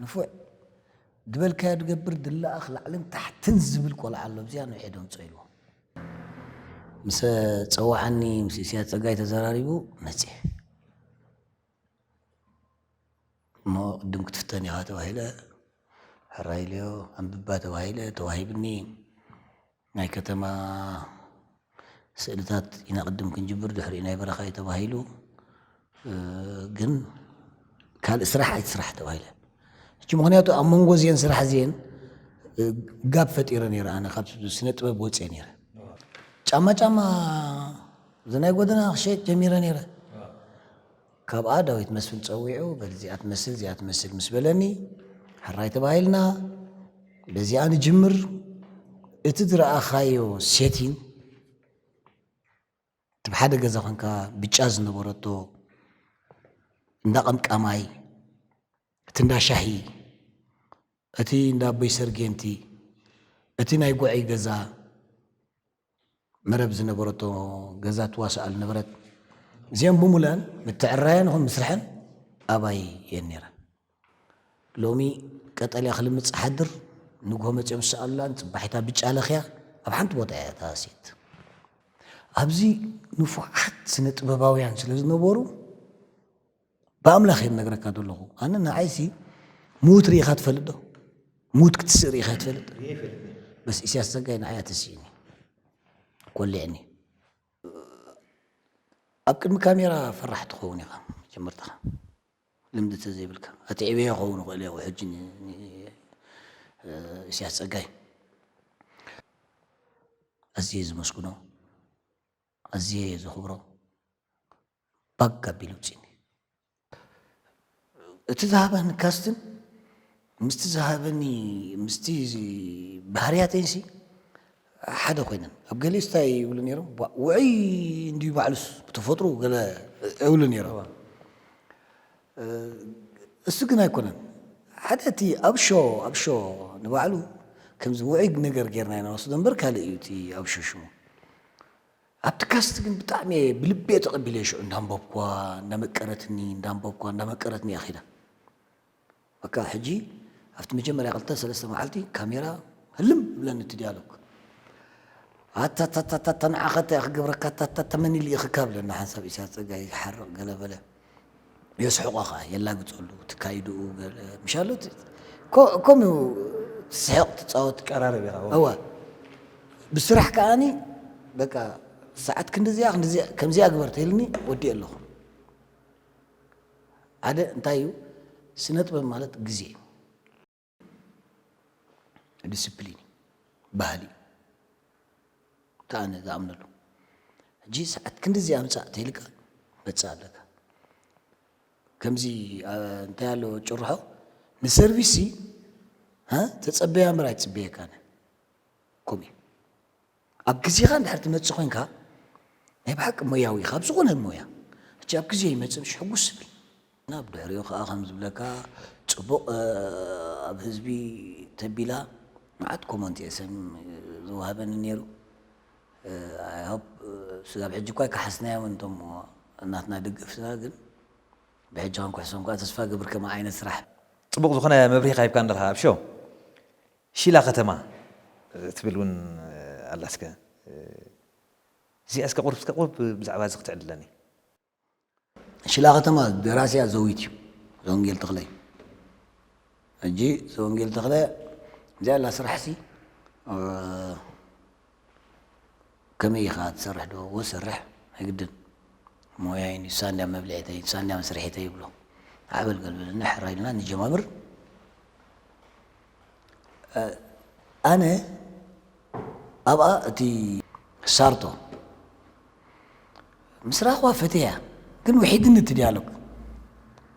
ንፉዕ ዝበልካዮ ድገብር ድለኣኽ ላዕልን ታሕትን ዝብል ቆልዓ ኣሎ። ኣብዚኣ ንውዒ ደምፆ ኢልዎ ምስ ፀዋዓኒ ምስ ኢሳያስ ፀጋይ ተዘራሪቡ መፅየ። እሞ ቅድም ክትፍተን ኢኻ ተባሂለ ሕራይ ኢለዮ። ኣንብባ ተባሂለ ተዋሂብኒ። ናይ ከተማ ስእልታት ኢና ቅድም ክንጅብር ድሕሪኡ ናይ በረኻ እዩ ተባሂሉ። ግን ካልእ ስራሕ ኣይትስራሕ ተባሂለ። ሕጂ ምኽንያቱ ኣብ መንጎ እዚአን ስራሕ እዚአን ጋብ ፈጢረ ነይረ። ኣነ ካብ ስነ ጥበብ ወፅየ ነይረ። ጫማ ጫማ እዚ ናይ ጎደና ክሸይጥ ጀሚረ ነይረ። ካብኣ ዳዊት መስፍን ጸዊዑ በል እዚኣ ትመስል እዚኣ ትመስል ምስ በለኒ ሕራይ ተባሂልና በዚኣ ንጅምር። እቲ ዝረኣኻዮ ሴቲን እቲ ብሓደ ገዛ ኮንካ ብጫ ዝነበረቶ እንዳ ቀምቃማይ እቲ እንዳ ሻሂ እቲ እንዳ ኣቦይ ሰርጌንቲ እቲ ናይ ጉዐይ ገዛ መረብ ዝነበረቶ ገዛ ትዋስኣሉ ነበረት። እዚኦም ብሙለን ምትዕራየን ይኹን ምስርሐን ኣባይ እየን ነይረን። ሎሚ ቀጠልያ ክልምጽ ሓድር ንግሆ መጺኦም ዝሰኣሉላን ጽባሒታ ብጫ ለኽያ ኣብ ሓንቲ ቦታ እያ እታ ሴት። ኣብዚ ንፉዓት ስነ ጥበባውያን ስለ ዝነበሩ ብኣምላኽ እየ ዝነግረካ ዘለኹ። ኣነ ንዓይሲ ሙት ርኢኻ ትፈልጥ ዶ? ሙት ክትስእ ርኢኻ ትፈልጥ? በስ ኢሳያስ ጸጋይ ንዓይ ኣተስኢኒ። ኮሊዕኒ። ኣብ ቅድሚ ካሜራ ፈራሕ ትኸውን ኢኻ መጀመርታኻ። ልምዲ ተዘይብልካ። ኣትዒበዮ ክኸውን ይኽእል እየ ሕጂ ን- ን- ኢሳያስ ጸጋይ። ኣዝየ ዝመስግኖ፣ ኣዝየ ዘኽብሮ። ባግ ኣቢሉ ውፅእኒ። እቲ ዝሃበኒ ካስትን ምስቲ ዝሃበኒ ምስቲ ባህርያተይንሲ ሓደ ኮይነን ኣብ ገሊኡ ስታይ ይብሉ ነይሮም። ውዑይ እንድዩ ባዕሉስ ብተፈጥሮ ገለ ይብሉ ነይሮም። እሱ ግን ኣይኮነን። ሓደ እቲ ኣብ ሾ ኣብ ሾ ንባዕሉ ከምዚ ውዑይ ነገር ጌርና ኢና ንወስዶ እምበር ካልእ እዩ እቲ ኣብ ሾ ሽሙ። ኣብቲ ካስት ግን ብጣዕሚ እየ ብልቢ እየ ተቐቢለዮ ሽዑ እንዳንበብኳ እንዳመቀረትኒ እንዳንበብኳ እንዳመቀረትኒ እያ ኺዳ። በቃ ሕጂ ኣብቲ መጀመርያ ክልተ ሰለስተ መዓልቲ ካሜራ ህልም ይብለኒ እቲ ዲያሎግ። ኣታታታታ ንዓኻ እንታይ እየ ክገብረካ ኣታታታ መን ይልኢኽካ ብለኒ ሓንሳብ ኢሳያስ ጸጋይ ይሓርቕ ገለ በለ። የስሕቖ ኸዓ የላግፀሉ ትካይድኡ ገለ ምሻሎ ከምኡ ትስሕቕ ትፃወት ቀራረብ ኢኻ እወ ብስራሕ ከዓኒ በቃ ሰዓት ክንድዚኣ ክንድዚኣ ከምዚኣ ግበር ተይልኒ ወዲእ ኣለኹ ሓደ እንታይ እዩ ስነ ጥበብ ማለት ግዜ እዩ ዲስፕሊን እዩ ባህሊ እዩ እታ ኣነ ዝኣምነሉ ሕጂ ሰዓት ክንድዚ ኣምፃእ ተይልካ መፅእ ኣለካ ከምዚ እንታይ ኣሎ ጭርሖ ንሰርቪስ ተጸበያ እምበር ኣይትጽበየካን። ከምኡ እዩ። ኣብ ግዜኻ እንድሕር ትመጽእ ኮይንካ ናይ ብሓቂ ሞያዊ ኢኻ ኣብ ዝኾነ ሞያ። ሕጂ ኣብ ግዜ ይመጽእ ምሽ ሕጉስ ዝብል እና ብድሕሪኡ ከዓ ከም ዝብለካ ጽቡቕ ኣብ ህዝቢ ተቢላ መዓት ኮመንት እየ ሰም ዝወሃበኒ ነይሩ። I hope ስጋብ ሕጂ እኳ ኣይከሓስናዮምን እቶም እናትና ደገፍትና ግን ብሕጂ ክንክሕሶም ከዓ ተስፋ ገብር ከማ ዓይነት ስራሕ። ጽቡቕ ዝኾነ መብርሂ ካሂብካ ኣለኻ ኣብ ሾው። ሺላ ከተማ ትብል እውን ኣላትከ እዚኣ እስከ ቁርብ እስከ ቁርብ ብዛዕባ እዚ ክትዕልለኒ። ሽላ ከተማ ደራሲያ ዘዊት እዩ። ዘወንጌል ተኽለ እዩ። ሕጂ ዘወንጌል ተኽለ እዚኣ ላ ስራሕ ሲ ከመይ ኢኻ ትሰርሕ ዶ? ወሰርሕ ኣይግድን ሞያይ ንሳ እንድያ መብልዒተይ ንሳ እንድያ መስርሒተይ ይብሎ። ዓበል ገልብልና ሕራይ ኢልና ንጀማምር። ኣነ ኣብኣ እቲ ሳርቶ ምስ ረኣኽዋ ፈትየያ ግን ውሒድኒ እቲ ዲያሎግ።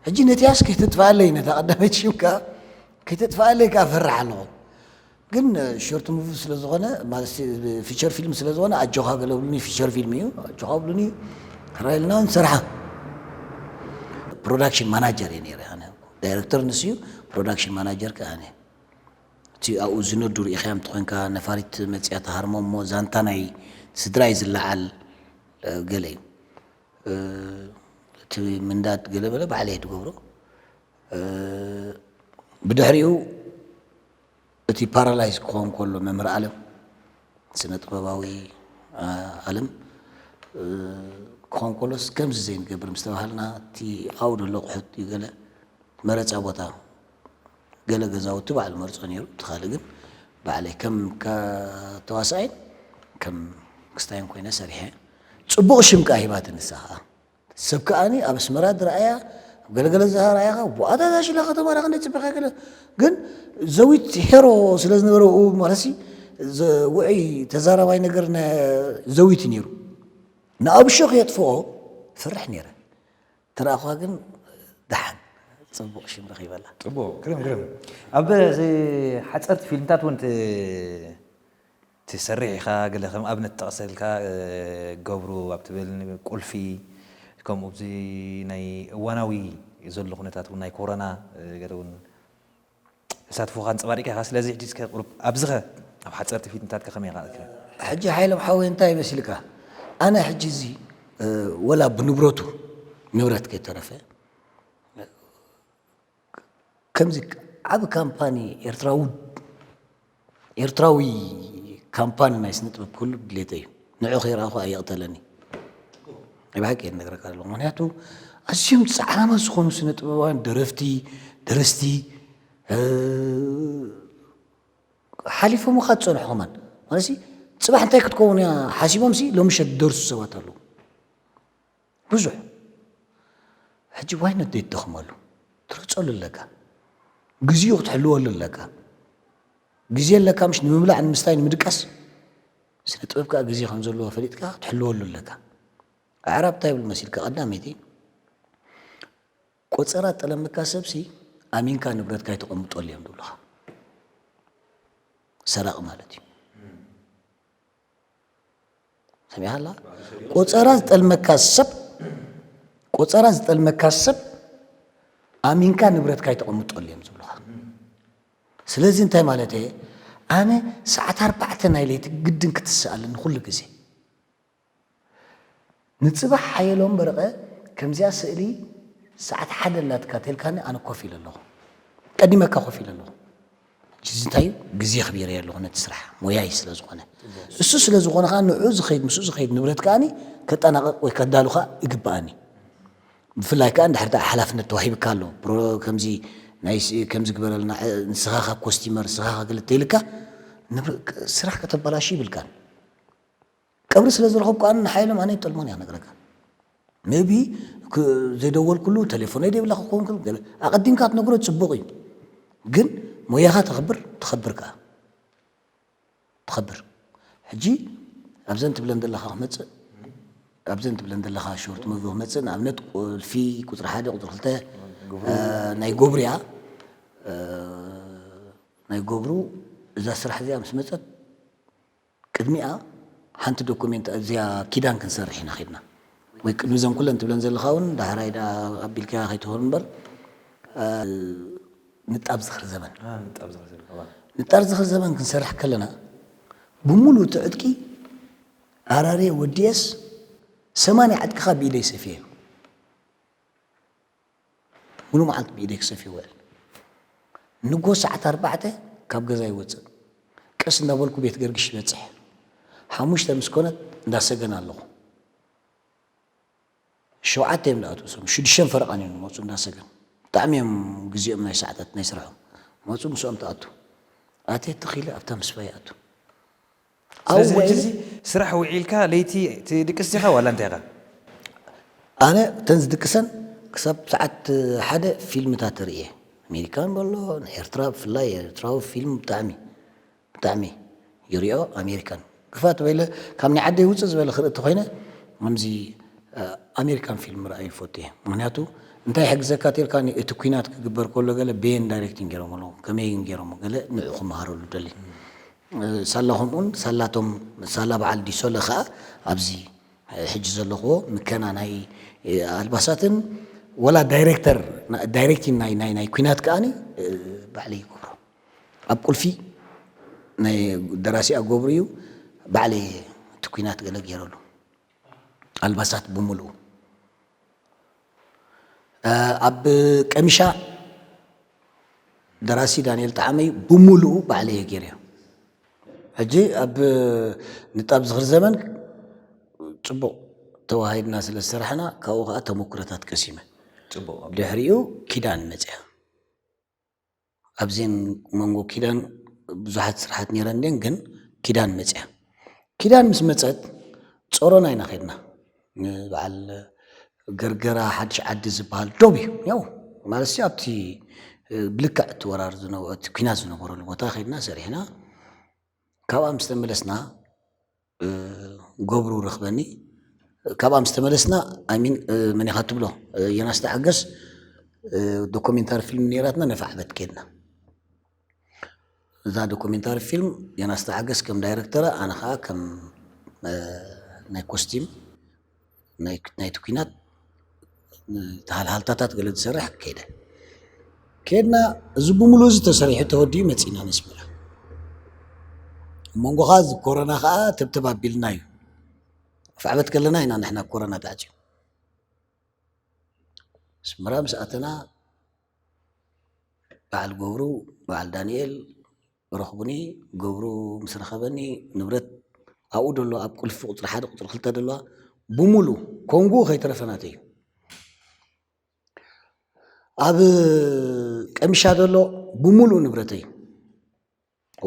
ሕጂ ነቲያስ ከይተጥፍኣለይ ነታ ቀዳመይቲ ሽም ከኣ ከይተጥፍኣለይ ከኣ እፈርሕ ኣለኹ። ግን ሾርት ሙቪ ስለ ዝኾነ ማለት ፊቸር ፊልም ስለ ዝኾነ ኣጆኻ ገለ ብሉኒ ፊቸር ፊልም እዩ ኣጆኻ ብሉኒ ሕራይ ኢልና ንሰርሓ። ፕሮዳክሽን ማናጀር እየ ነይረ ኣነ። ዳይረክተር ንሱ እዩ ፕሮዳክሽን ማናጀር ከኣ ኣነ። እቲ ኣብኡ ዝነዱ ርኢኻዮም እንተኾይንካ ነፋሪት መፅያ ትሃርሞ እሞ ዛንታ ናይ ስድራ እዩ ዝለዓል ገለ እዩ እቲ ምንዳድ ገለ በለ ባዕለ እየ ትገብሮ ብድሕሪኡ እቲ ፓራላይዝ ክኾን ከሎ መምህር ኣለም ስነ ጥበባዊ ኣለም ክኾን ከሎስ ከምዚ ዘይንገብር ምስ ተባሃልና እቲ ኣብኡ ደሎ ኣቑሑት እዩ ገለ መረፃ ቦታ ገለ ገዛውቲ ባዕሉ መርፆ ነይሩ እቲ ካልእ ግን ባዕለይ ከም ተዋሳኣይን ከም ክስታይን ኮይነ ሰሪሐ ፅቡቕ ሽም ከዓ ሂባትኒ ንሳ ከዓ ሰብ ከዓኒ ኣብ ኣስመራ ዝረኣያ ኣብ ገለገለ ዝረኣያኻ ዋታ እዛ ሽላ ከተማ ዳ ክንደይ ፅቢኻ ገለ ግን ዘዊት ሄሮ ስለ ዝነበረ ኡ ማለሲ ውዑይ ተዛራባይ ነገር ዘዊት ነይሩ ንኣብሾ ከየጥፍኦ ፈርሕ ነይረ ተረኣኹዋ ግን ደሓን ፅቡቕ ሽም ረኺበላ። ፅቡቕ ግርም ግርም። ኣብ ሓፀርቲ ፊልምታት እውን ትሰርሕ ኢኻ። ገለ ከም ኣብነት ትጠቕሰልካ ገብሩ ኣብ ትብል ቁልፊ ከምኡ ኣብዚ ናይ እዋናዊ ዘሎ ኩነታት እውን ናይ ኮሮና ገለ እውን ተሳትፎኻ ኣንጸባሪቕካ ኢኻ። ስለዚ ሕጂ እስከ ቁሩብ ኣብዚኸ ኣብ ሓጸርቲ ፊልምታትከ ከመይ ኢኻ? ሕጂ ሓይሎም ሓወይ እንታይ መሲልካ? ኣነ ሕጂ እዚ ወላ ብንብረቱ ንብረት ከይተረፈ ከምዚ ዓቢ ካምፓኒ ኤርትራዊ ኤርትራዊ ካምፓኒ ናይ ስነ ጥበብ ክህሉ ድሌተይ እዩ። ንዑ ከይረኣኹ ኣይቕተለኒ። ናይ ብሓቂ እየ ዝነግረካ ዘለኹ። ምኽንያቱ ኣዝዮም ጻዕራማት ዝኾኑ ስነ ጥበባውያን ደረፍቲ፣ ደረስቲ ሓሊፎምኻ ዝጸንሑ ከማን ማለት ጽባሕ እንታይ ክትከውን እያ ሓሲቦምሲ ሎሚ ሸት ዝደርሱ ሰባት ኣለዉ። ብዙሕ ሕጂ ዋይነት ዘይትደኽመሉ ትረፀሉ ኣለካ ግዜኡ ክትሕልወሉ ኣለካ ግዜ ኣለካ ምሽ ንምብላዕ ንምስታይ ንምድቃስ ስነ ጥበብ ከዓ ግዜ ከም ዘለዎ ፈሊጥካ ክትሕልወሉ ኣለካ ኣዕራብ እንታይ ይብል መሲልካ ቀዳመይቲ ቆፀራ ጠለምካ ሰብሲ ኣሚንካ ንብረትካ ይተቐምጠሉ እዮም ዝብሉኻ ሰራቂ ማለት እዩ ሰሚዕካ ኣላ ቆፀራ ዝጠልመካ ሰብ ቆፀራ ዝጠልመካ ሰብ ኣሚንካ ንብረትካ ይተቐምጠሉ እዮም ዝብሉካ ስለዚ እንታይ ማለት እየ ኣነ ሰዓት ኣርባዕተ ናይ ለይቲ ግድን ክትስእ ኣለኒ ኩሉ ግዜ ንፅባሕ ሓየሎም በረቐ ከምዚኣ ስእሊ ሰዓት ሓደ ኣላትካ ተልካኒ ኣነ ኮፍ ኢለ ኣለኹ ቀዲመካ ኮፍ ኢለ ኣለኹ ሕጂ እዚ እንታይ እዩ ግዜ ኣኽቢረዮ ኣለኹ ነቲ ስራሕ ሞያይ ስለ ዝኾነ እሱ ስለ ዝኾነ ከዓ ንዑ ዝኸይድ ምስኡ ዝኸይድ ንብረት ከዓኒ ከጠናቐቕ ወይ ከዳሉ ከዓ ይግበኣኒ ብፍላይ ከዓ እንድሕር ደኣ ሓላፍነት ተዋሂብካ ኣሎ ፕሮ ከምዚ ናይ ስ- ከምዚ ግበረልና እ፣ ንስኻ ካብ ኮስቲመር ንስኻ ካብ ገለ ተይልካ ንብረ- ክ- ስራሕ ከተበላሹ ይብልካን ቀብሪ ስለ ዝረኸብኩ ኣነ ንሓይሎም ኣነ ይጠልሞን እያ ክነግረካ maybe ክ- ዘይደወልኩሉ ቴሌፎነይ ደይብላ ክኸውን ክብል ገለ ኣቐዲምካ ትነግሮ ፅቡቕ እዩ ግን ሞያኻ ተኽብር ትኸብር ከዓ ትኸብር ሕጂ ኣብዘን ትብለን ዘለኻ ክመፅእ ኣብዘን ትብለን ዘለኻ ሾርት ሙቪ ክመፅእ፣ ንኣብነት ቁልፊ ቁፅሪ ሓደ፣ ቁፅሪ ክልተ፣ እ፣ ናይ ጎብርያ፣ እ፣ ናይ ጎብሩ እዛ ስራሕ እዚኣ ምስ መፀት ቅድሚኣ ሓንቲ ዶኩሜንት እዚኣ ኪዳን ክንሰርሕ ኢና ኸድና። ወይ ቅድሚ ዘን ኩለን ትብለን ዘለኻ እውን ዳሕራይ ዳ ኣቢልካ ከይትኸውን እምበር፣ እ፣ ንጣብ ዝኽሪ ዘመን። አ፣ ንጣብ ዝኽሪ ዘመን፣ እዋ። ንጣብ ዝኽሪ ዘመን ክንሰርሕ ከለና፣ ብምሉእ እቲ ዕጥቂ ኣራርየ ወዲኤስ ሰማንያ ዕጥቅኻ ብኢደይ ሰፍየ። ሙሉ መዓልቲ ብኢደይ ክሰፍየ ውዕል። ንጎ ሰዓት ኣርባዕተ ካብ ገዛ ይወፅእ። ቀስ እንዳበልኩ ቤት ገርግሽ ይበፅሕ። ሓሙሽተ ምስ ኮነት እንዳሰገን ኣለኹ። ሸውዓተ እዮም ዝኣትዉ፣ እሶም ሽዱሽተን ፈረቓን እዮም ዝመፁ እንዳሰገን። ብጣዕሚ እዮም ግዜኦም ናይ ሰዓታት ናይ ስርሖም። መፁ ምስኦም ትኣቱ። ኣትየ ትኽ ኢለ ኣብታ ምስፋ ይኣቱ። ስለዚ ኣወ ሕጂ ኢለ እዚ ስራሕ ውዒልካ ለይቲ ትድቅስ ዲኻ ዋላ እንታይ ኢኻ? ኣነ እተን ዝድቅሰን ክሳብ ሰዓት ሓደ ፊልምታት እርእየ። ኣሜሪካን በሎ፣ ናይ ኤርትራ፣ ብፍላይ ኤርትራዊ ፊልም ብጣዕሚ፣ ብጣዕሚ ይሪኦ። ኣሜሪካን ግፋ ተበይለ ካብ ናይ ዓደይ ውፅእ ዝበለ ክርኢ እንተኾይነ፣ ከምዚ፣ እ፣ ኣሜሪካን ፊልም ምርኣይ ይፈቱ እየ። ምኽንያቱ እንታይ ይሕግዘካ ተልካ፣ እቲ ኲናት ክግበር ከሎ ገለ በየን ዳይሬክቲንግ ገይሮም ኣለዉ፣ ከመይ ግን ገይሮም ገለ ንዑ ክመሃረሉ ደሊ። እ፣ ሳላ ከምኡን ሳላቶም፣ ሳላ በዓል ዲሶለ ኸኣ ኣብዚ ሕጂ ዘለኽዎ ምከና ናይ ኣልባሳትን ወላ ዳይሬክተር፣ ዳይሬክቲንግ ናይ፣ ናይ፣ ናይ ኲናት ከኣኒ፣ እ፣ ባዕለይ ይገብሮ። ኣብ ቁልፊ ናይ ደራሲ ኣገብሩ እዩ፣ ባዕለይ እቲ ኲናት ገለ ገይረሉ። ኣልባሳት ብምሉኡ። እ፣ ኣብ ቀሚሻ ደራሲ ዳንኤል ጠዓመ እዩ፣ ብምሉኡ ባዕለይ እየ ገይረዮ። ሕጂ ኣብ ንጣብ ዝኽሪ ዘመን ጽቡቕ ተዋሂድና ስለ ዝሰራሕና፣ ካብኡ ከኣ ተመኩሮታት ቀሲመ። ጽቡቕ። ድሕሪኡ ኪዳን መጽያ። ኣብዘን መንጎ ኪዳን ብዙሓት ስራሓት ነይረን ድየን፣ ግን ኪዳን መጽያ። ኪዳን ምስ መጸት ጾሮና ኢና ኸድና። ንበዓል ገርገራ ሓድሽ ዓዲ ዝበሃል ዶብ እዩ። ያው ማለት ሲ ኣብቲ፣ እ፣ ብልክዕ እቲ ወራር ዝነበ-፣ እቲ ኲናት ዝነበረሉ ቦታ ኸድና ሰሪሕና። ካብኣ ምስ ተመለስና፣ እ፣ ገብሩ ረኽበኒ። ካብኣ ምስ ተመለስና፣ ኣይ ሚን፣ እ፣ መን ኢኻ ትብሎ? እ፣ ዮናስ ተዓገስ፣ እ፣ ዶኩሜንታሪ ፊልም ነይራትና፣ ነፋዕ በት ከድና። እዛ ዶኩሜንታሪ ፊልም ዮናስ ተዓገስ ከም ዳይረክተራ፣ ኣነ ኸኣ ከም፣ እ፣ ናይ ኮስቲም፣ ናይ፣ ናይቲ ኲናት፣ እ፣ ተሃልሃልታታት ገለ ዝሰርሕ ከይደ። ከድና፣ እዚ ብምሉእ እዚ ተሰሪሑ ተወዲኡ መጺና ነስመራ። ኣብ መንጎ ኸኣ እዚ ኮሮና ኸኣ ተብተብ ኣቢልና እዩ። ፋዕበት ከለና ኢና ንሕና ኮሮና ተዓጽዩ። ኣስመራ ምስ ኣተና በዓል ገብሩ፣ በዓል ዳንኤል ረኽቡኒ። ገብሩ ምስ ረኸበኒ ንብረት ኣብኡ ደሎ ኣብ ቁልፊ ቁጽሪ ሓደ ቁጽሪ ክልተ ደለዋ ብምሉ ኮንጉ ከይተረፈ ናተይ እዩ። ኣብ ቀሚሻ ደሎ ብምሉ ንብረተይ እዩ።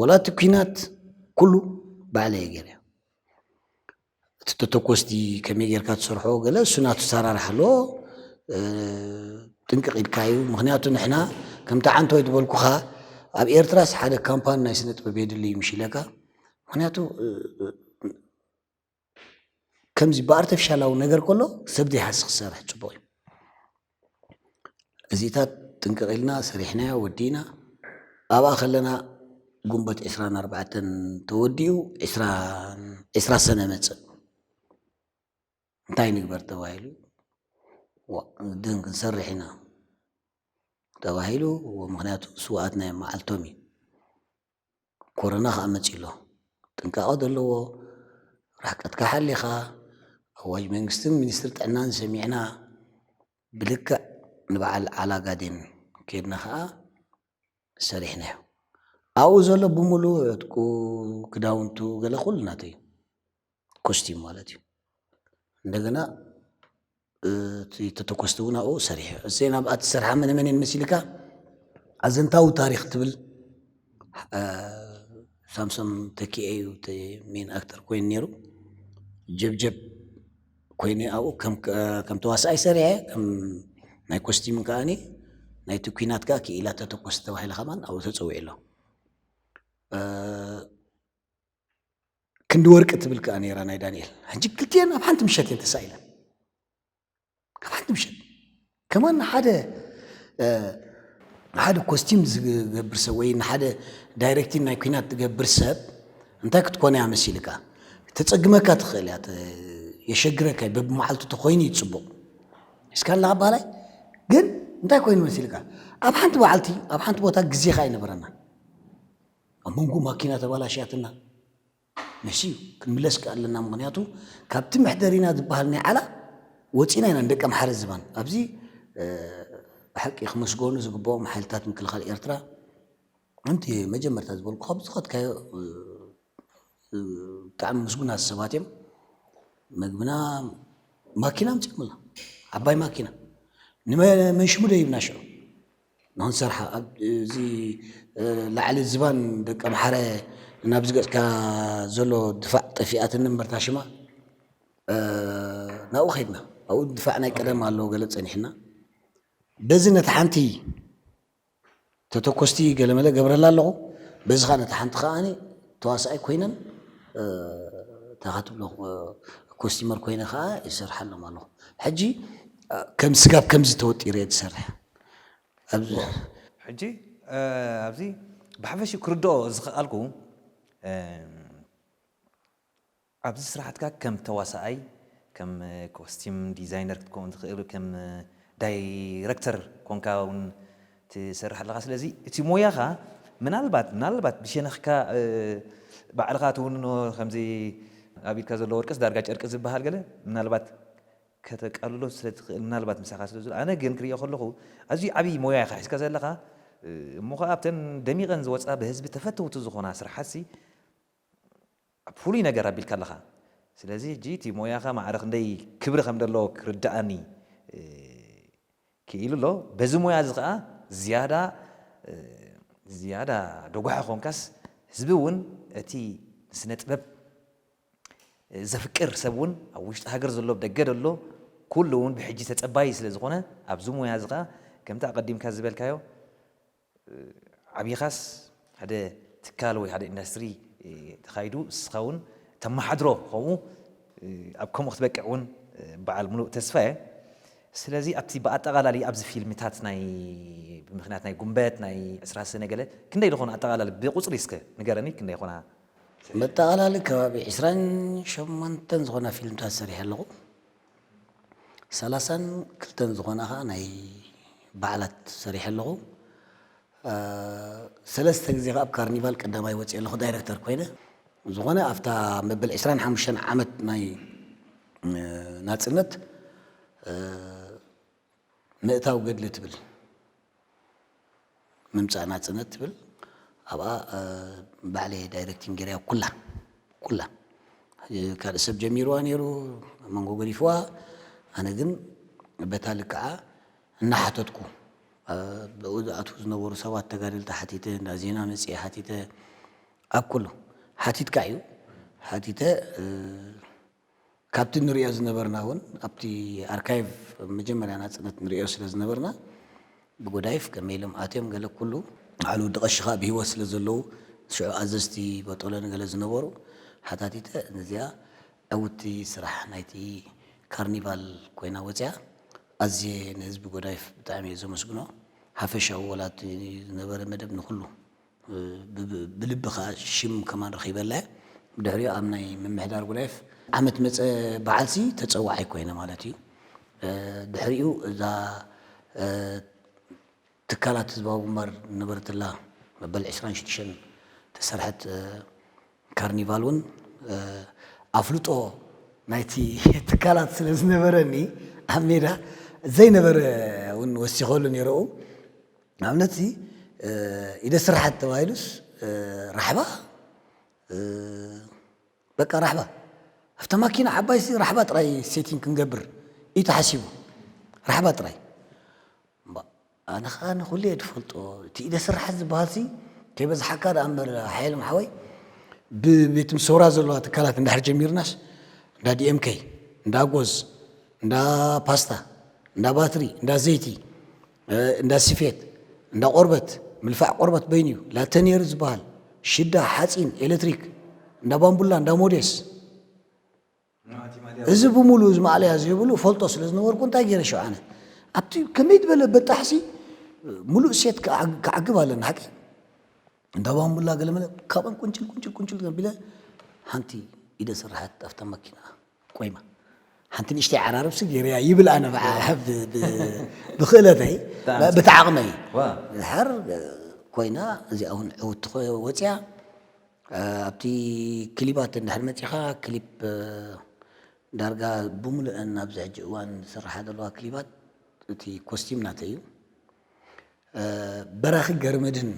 ወላ እቲ ኲናት ኩሉ ባዕለይ እየ ገይረ። እቲ ተተኮስቲ ከመይ ጌርካ ትሰርሖ ገለ እሱ ናቱ ኣሰራርሓ ኣለዎ። እ፣ ጥንቅቕ ኢልካ እዩ። ምኽንያቱ ንሕና ከምቲ ዓንቶይ ዝበልኩኻ ኣብ ኤርትራስ ሓደ ካምፓኒ ናይ ስነ ጥበብ የድሊ እዩ ምሽ ኢለካ። ምኽንያቱ፣ እ፣ እ፣ ከምዚ ብኣርተፊሻላዊ ነገር ከሎ ሰብ ዘይሃሲ ክሰርሕ ጽቡቕ እዩ። እዚታት ጥንቅቕ ኢልና ሰሪሕናዮ፣ ወዲእና። ኣብኣ ከለና ግንቦት ዕስራን ኣርባዕተን ተወዲኡ፣ ዕስራ፣ ዕስራ ሰነ መጽእ። እንታይ ንግበር ተባሂሉ፣ ዋ፣ ግን ክንሰርሕ ኢና ተባሂሉ፣ ምኽንያቱ ስውኣት ናይ መዓልቶም እዩ። ኮሮና ከኣ መጺኡ ኣሎ። ጥንቃቐ ዘለዎ፣ ርሕቀትካ ሓሊኻ፣ ኣዋጅ መንግስትን ሚኒስትሪ ጥዕናን ሰሚዕና፣ ብልክዕ ንበዓል ዓላጋዴን ከድና ከኣ ሰሪሕናዮ። ኣብኡ ዘሎ ብምሉእ ዕጥቁ፣ ክዳውንቱ፣ ገለ ኩሉ ናተይ እዩ። ኮስቲም ማለት እዩ። እንደገና፣ እ፣ እቲ ተተኮስቲ እውን ኣብኡ ሰሪሑ። እዘን ኣብኣ ትሰርሓ መነ መን እየን መሲልካ? ኣዘንታዊ ታሪኽ ትብል፣ እ፣ ሳምሶም ተኪኤ እዩ እቲ ሜን ኣክተር ኮይኑ ነይሩ። ጀብጀብ ኮይነ ኣብኡ ከም፣ ከም ተዋሳኣይ ሰሪሐ፣ ከም ናይ ኮስቲም ከኣኒ ናይቲ ኲናት ከኣ ክኢላ ተተኮስቲ ተባሂለ ከማን ኣብኡ ተጸዊዑ ኣሎ። እ፣ ክንዲ ወርቂ ትብል ከኣ ነይራ ናይ ዳንኤል። ሕጂ ክልቲኤን ኣብ ሓንቲ ምሸት እየን ተሳኢለን። ካብ ሓንቲ ምሸት ከማን ንሓደ ሓደ ኮስቲም ዝገብር ሰብ ወይ ንሓደ ዳይሬክቲን ናይ ኩናት ዝገብር ሰብ እንታይ ክትኮን እያ መሲልካ? ተጸግመካ ትኽእል እያ፣ የሸግረካ እዩ። በብመዓልቱ ተኮይኑ እዩ ጽቡቕ። እስካ ኣለኻ በሃላይ ግን እንታይ ኮይኑ መሲልካ? ኣብ ሓንቲ በዓልቲ ኣብ ሓንቲ ቦታ ግዜኻ ኣይነበረና። ኣብ መንጎ ማኪና ተባላሽያትና ንሱ እዩ ክንምለስ ኣለና። ምክንያቱ ካብቲ መሕደሪና ዝበሃል ናይ ዓላ ወፂና ኢና ንደቂ ኣምሓረ ዝባን ኣብዚ ብሓቂ ክመስገኑ ዝግብኦም ሓይልታት ምክልኻል ኤርትራ። እንቲ መጀመርታ ዝበልኩ ካብ ዝኸትካዮ ብጣዕሚ ምስጉናት ሰባት እዮም። መግብና ማኪና ኣምፂኦምላ፣ ዓባይ ማኪና ንመንሽሙ ደይብና ሽዑ ንክንሰርሓ ኣብዚ ላዕሊ ዝባን ደቂ ኣምሓረ ናብ ዝገፅካ ዘሎ ድፋዕ ጠፊኣትኒ እምበርታ ሽማ ናብኡ ከይድና ኣብኡ ድፋዕ ናይ ቀደም ኣለዎ ገለ ፀኒሕና በዚ ነቲ ሓንቲ ተተኮስቲ ገለመለ ገብረላ ኣለኹ። በዚ ከዓ ነቲ ሓንቲ ከዓ ተዋሳኣይ ኮይነን ታኻትብሎ ኮስቲመር ኮይነ ከዓ ይሰርሓሎም ኣለኹ። ሕጂ ከም ስጋብ ከምዚ ተወጢረ እየ ዝሰርሕ። ሕጂ ኣብዚ ብሓፈሽ ክርድኦ ዝኽኣልኩ ኣብዚ ስራሕትካ ከም ተዋሳኣይ ከም ኮስቲም ዲዛይነር ክትከውን ትኽእል ከም ዳይረክተር ኮንካ እውን ትሰርሕ ኣለኻ ስለዚ እቲ ሞያኻ ምናልባት ምናልባት ብሸነኽካ ባዕልኻ ትውንኖ ከምዚ ኣብ ኢድካ ዘሎ ወርቅስ ዳርጋ ጨርቂ ዝበሃል ገለ ምናልባት ከተቃልሎ ስለ ትኽእል ምናልባት ምሳኻ ስለ ዝብል ኣነ ግን ክሪኦ ከለኹ ኣዝዩ ዓብዪ ሞያ ኢኻ ሒዝካ ዘለኻ እሞ ከዓ ኣብተን ደሚቐን ዝወፃ ብህዝቢ ተፈተውቲ ዝኾና ስራሓትሲ ፍሉይ ነገር ኣቢልካ ኣለኻ። ስለዚ ሕጂ እቲ ሞያኻ ማዕረ ክንደይ ክብሪ ከም ዘለዎ ክርድኣኒ ክኢሉ ኣሎ። በዚ ሞያ እዚ ከዓ ዝያዳ ዝያዳ ደጓሒ ኮንካስ ህዝቢ እውን እቲ ንስነ ጥበብ ዘፍቅር ሰብ እውን ኣብ ውሽጢ ሃገር ዘሎ ደገ ዘሎ ኩሉ እውን ብሕጂ ተፀባይ ስለ ዝኾነ ኣብዚ ሞያ እዚ ከዓ ከምቲ ኣቐዲምካ ዝበልካዮ ዓቢኻስ ሓደ ትካል ወይ ሓደ ኢንዳስትሪ ተኻይዱ እስኻ እውን ተመሓድሮ ከምኡ ኣብ ከምኡ ክትበቅዕ እውን በዓል ሙሉእ ተስፋ እየ። ስለዚ ኣብቲ ብኣጠቓላሊ ኣብዚ ፊልምታት ናይ ብምክንያት ናይ ጉንበት ናይ ዕስራ ሰነ ገለ ክንደይ ዝኾኑ ኣጠቓላሊ ብቁፅሪ እስከ ንገረኒ ክንደይ ይኾና? መጠቓላሊ ከባቢ ዕስራን ሸሞንተን ዝኾና ፊልምታት ሰሪሐ ኣለኹ። ሰላሳን ክልተን ዝኾና ከዓ ናይ በዓላት ሰሪሐ ኣለኹ። ሰለስተ ግዜ ከዓ ኣብ ካርኒቫል ቀዳማይ ወፅየ ኣለኹ ዳይረክተር ኮይነ። ዝኾነ ኣብታ መበል ዕስራን ሓሙሽተን ዓመት ናይ ናፅነት ምእታው ገድሊ ትብል ምምፃእ ናፅነት ትብል ኣብኣ ባዕለየ ዳይረክቲንግ ገይረያ ኩላ ኩላ ካልእ ሰብ ጀሚርዋ ነይሩ መንጎ ገዲፍዋ ኣነ ግን በታ ልክዓ እናሓተትኩ ብኡ ዝኣትዉ ዝነበሩ ሰባት ተጋደልቲ ሓቲተ እንዳ ዜና መፅየ ሓቲተ ኣብ ኩሉ ሓቲትካ እዩ ሓቲተ ካብቲ ንሪኦ ዝነበርና እውን ኣብቲ ኣርካይቭ መጀመርያ ናፅነት ንሪኦ ስለ ዝነበርና ብጎዳይፍ ከመይ ኢሎም ኣትዮም ገለ ኩሉ በዓል ወዲ ቀሺ ከዓ ብሂወት ስለ ዘለዉ ሽዑ ኣዘዝቲ በጦሎኒ ገለ ዝነበሩ ሓታቲተ ነዚኣ ዕውቲ ስራሕ ናይቲ ካርኒቫል ኮይና ወፅያ ኣዝየ ንህዝቢ ጎዳይፍ ብጣዕሚ እየ ዘመስግኖ ሓፈሻዊ ወላ እቲ ዝነበረ መደብ ንኩሉ ብልቢ ከዓ ሽም ከማን ረኺበላ ብድሕሪኡ ኣብ ናይ ምምሕዳር ጉዳይፍ ዓመት መፀ በዓልሲ ተፀዋዓይ ኮይነ ማለት እዩ ድሕሪኡ እዛ ትካላት ህዝባዊ ግንባር ነበረትላ መበል ዕስራን ሽዱሽተን ተሰርሐት ካርኒቫል እውን ኣፍልጦ ናይቲ ትካላት ስለ ዝነበረኒ ኣብ ሜዳ ዘይነበረ እውን ወሲኸሉ ነይረኡ ንኣብነት ኢደ ስራሓት ተባሂሉስ ራሕባ በቃ ራሕባ ኣብታ ማኪና ዓባይ ሲ ራሕባ ጥራይ ሴቲንግ ክንገብር እዩ ተሓሲቡ ራሕባ ጥራይ ኣነ ከዓ ንኩሉ እየ ዝፈልጦ እቲ ኢደ ስራሓት ዝበሃል ሲ ከይበዝሓካ ደኣ እምበር ሓየሎም ሓወይ ብቤት ምሰውራ ዘለዋ ትካላት እንዳሕር ጀሚርናስ እንዳ ዲኤምከይ እንዳ ጎዝ እንዳ ፓስታ እንዳ ባትሪ እንዳ ዘይቲ እንዳ ስፌት እንዳ ቆርበት ምልፋዕ ቆርበት በይኑ እዩ ላተኔር ዝበሃል ሽዳ ሓፂን ኤሌክትሪክ እንዳ ባምቡላ፣ እንዳ ሞዴስ፣ እዚ ብምሉእ እዚ ማእለያ ዘይብሉ ፈልጦ ስለ ዝነበርኩ፣ እንታይ ገይረ ሽዑ ኣነ ኣብቲ ከመይ ዝበለ በጣሕሲ ሙሉእ ሴት ክዓግ-፣ ክዓግብ ኣለና ሓቂ። እንዳ ባምቡላ ገለመለ ካብን ቁንጭል ቁንጭል ቁንጭል ገቢለ ሓንቲ ኢደ ስራሓት ኣብታ ማኪና ቆይማ ሓንቲ ንእሽተይ ዓራርብሲ ገይረያ ይብል ኣነ ብዓ-፣ ብ-፣ ብ-፣ ብክእለተይ፣ ብጣዕሚ ብቲ ዓቕመይ። ዋ። ድሓር ኮይና እዚኣ እውን ዕውቲ ኮ-፣ ወፅያ። ኣብቲ ክሊባት እንድሕር መፂኻ፣ ክሊፕ ዳርጋ ብምሉእን ኣብዚ ሕጂ እዋን ዝስርሓ ዘለዋ ክሊባት እቲ ኮስቲም ናተይ እዩ። በራኺ ገርመድህን፣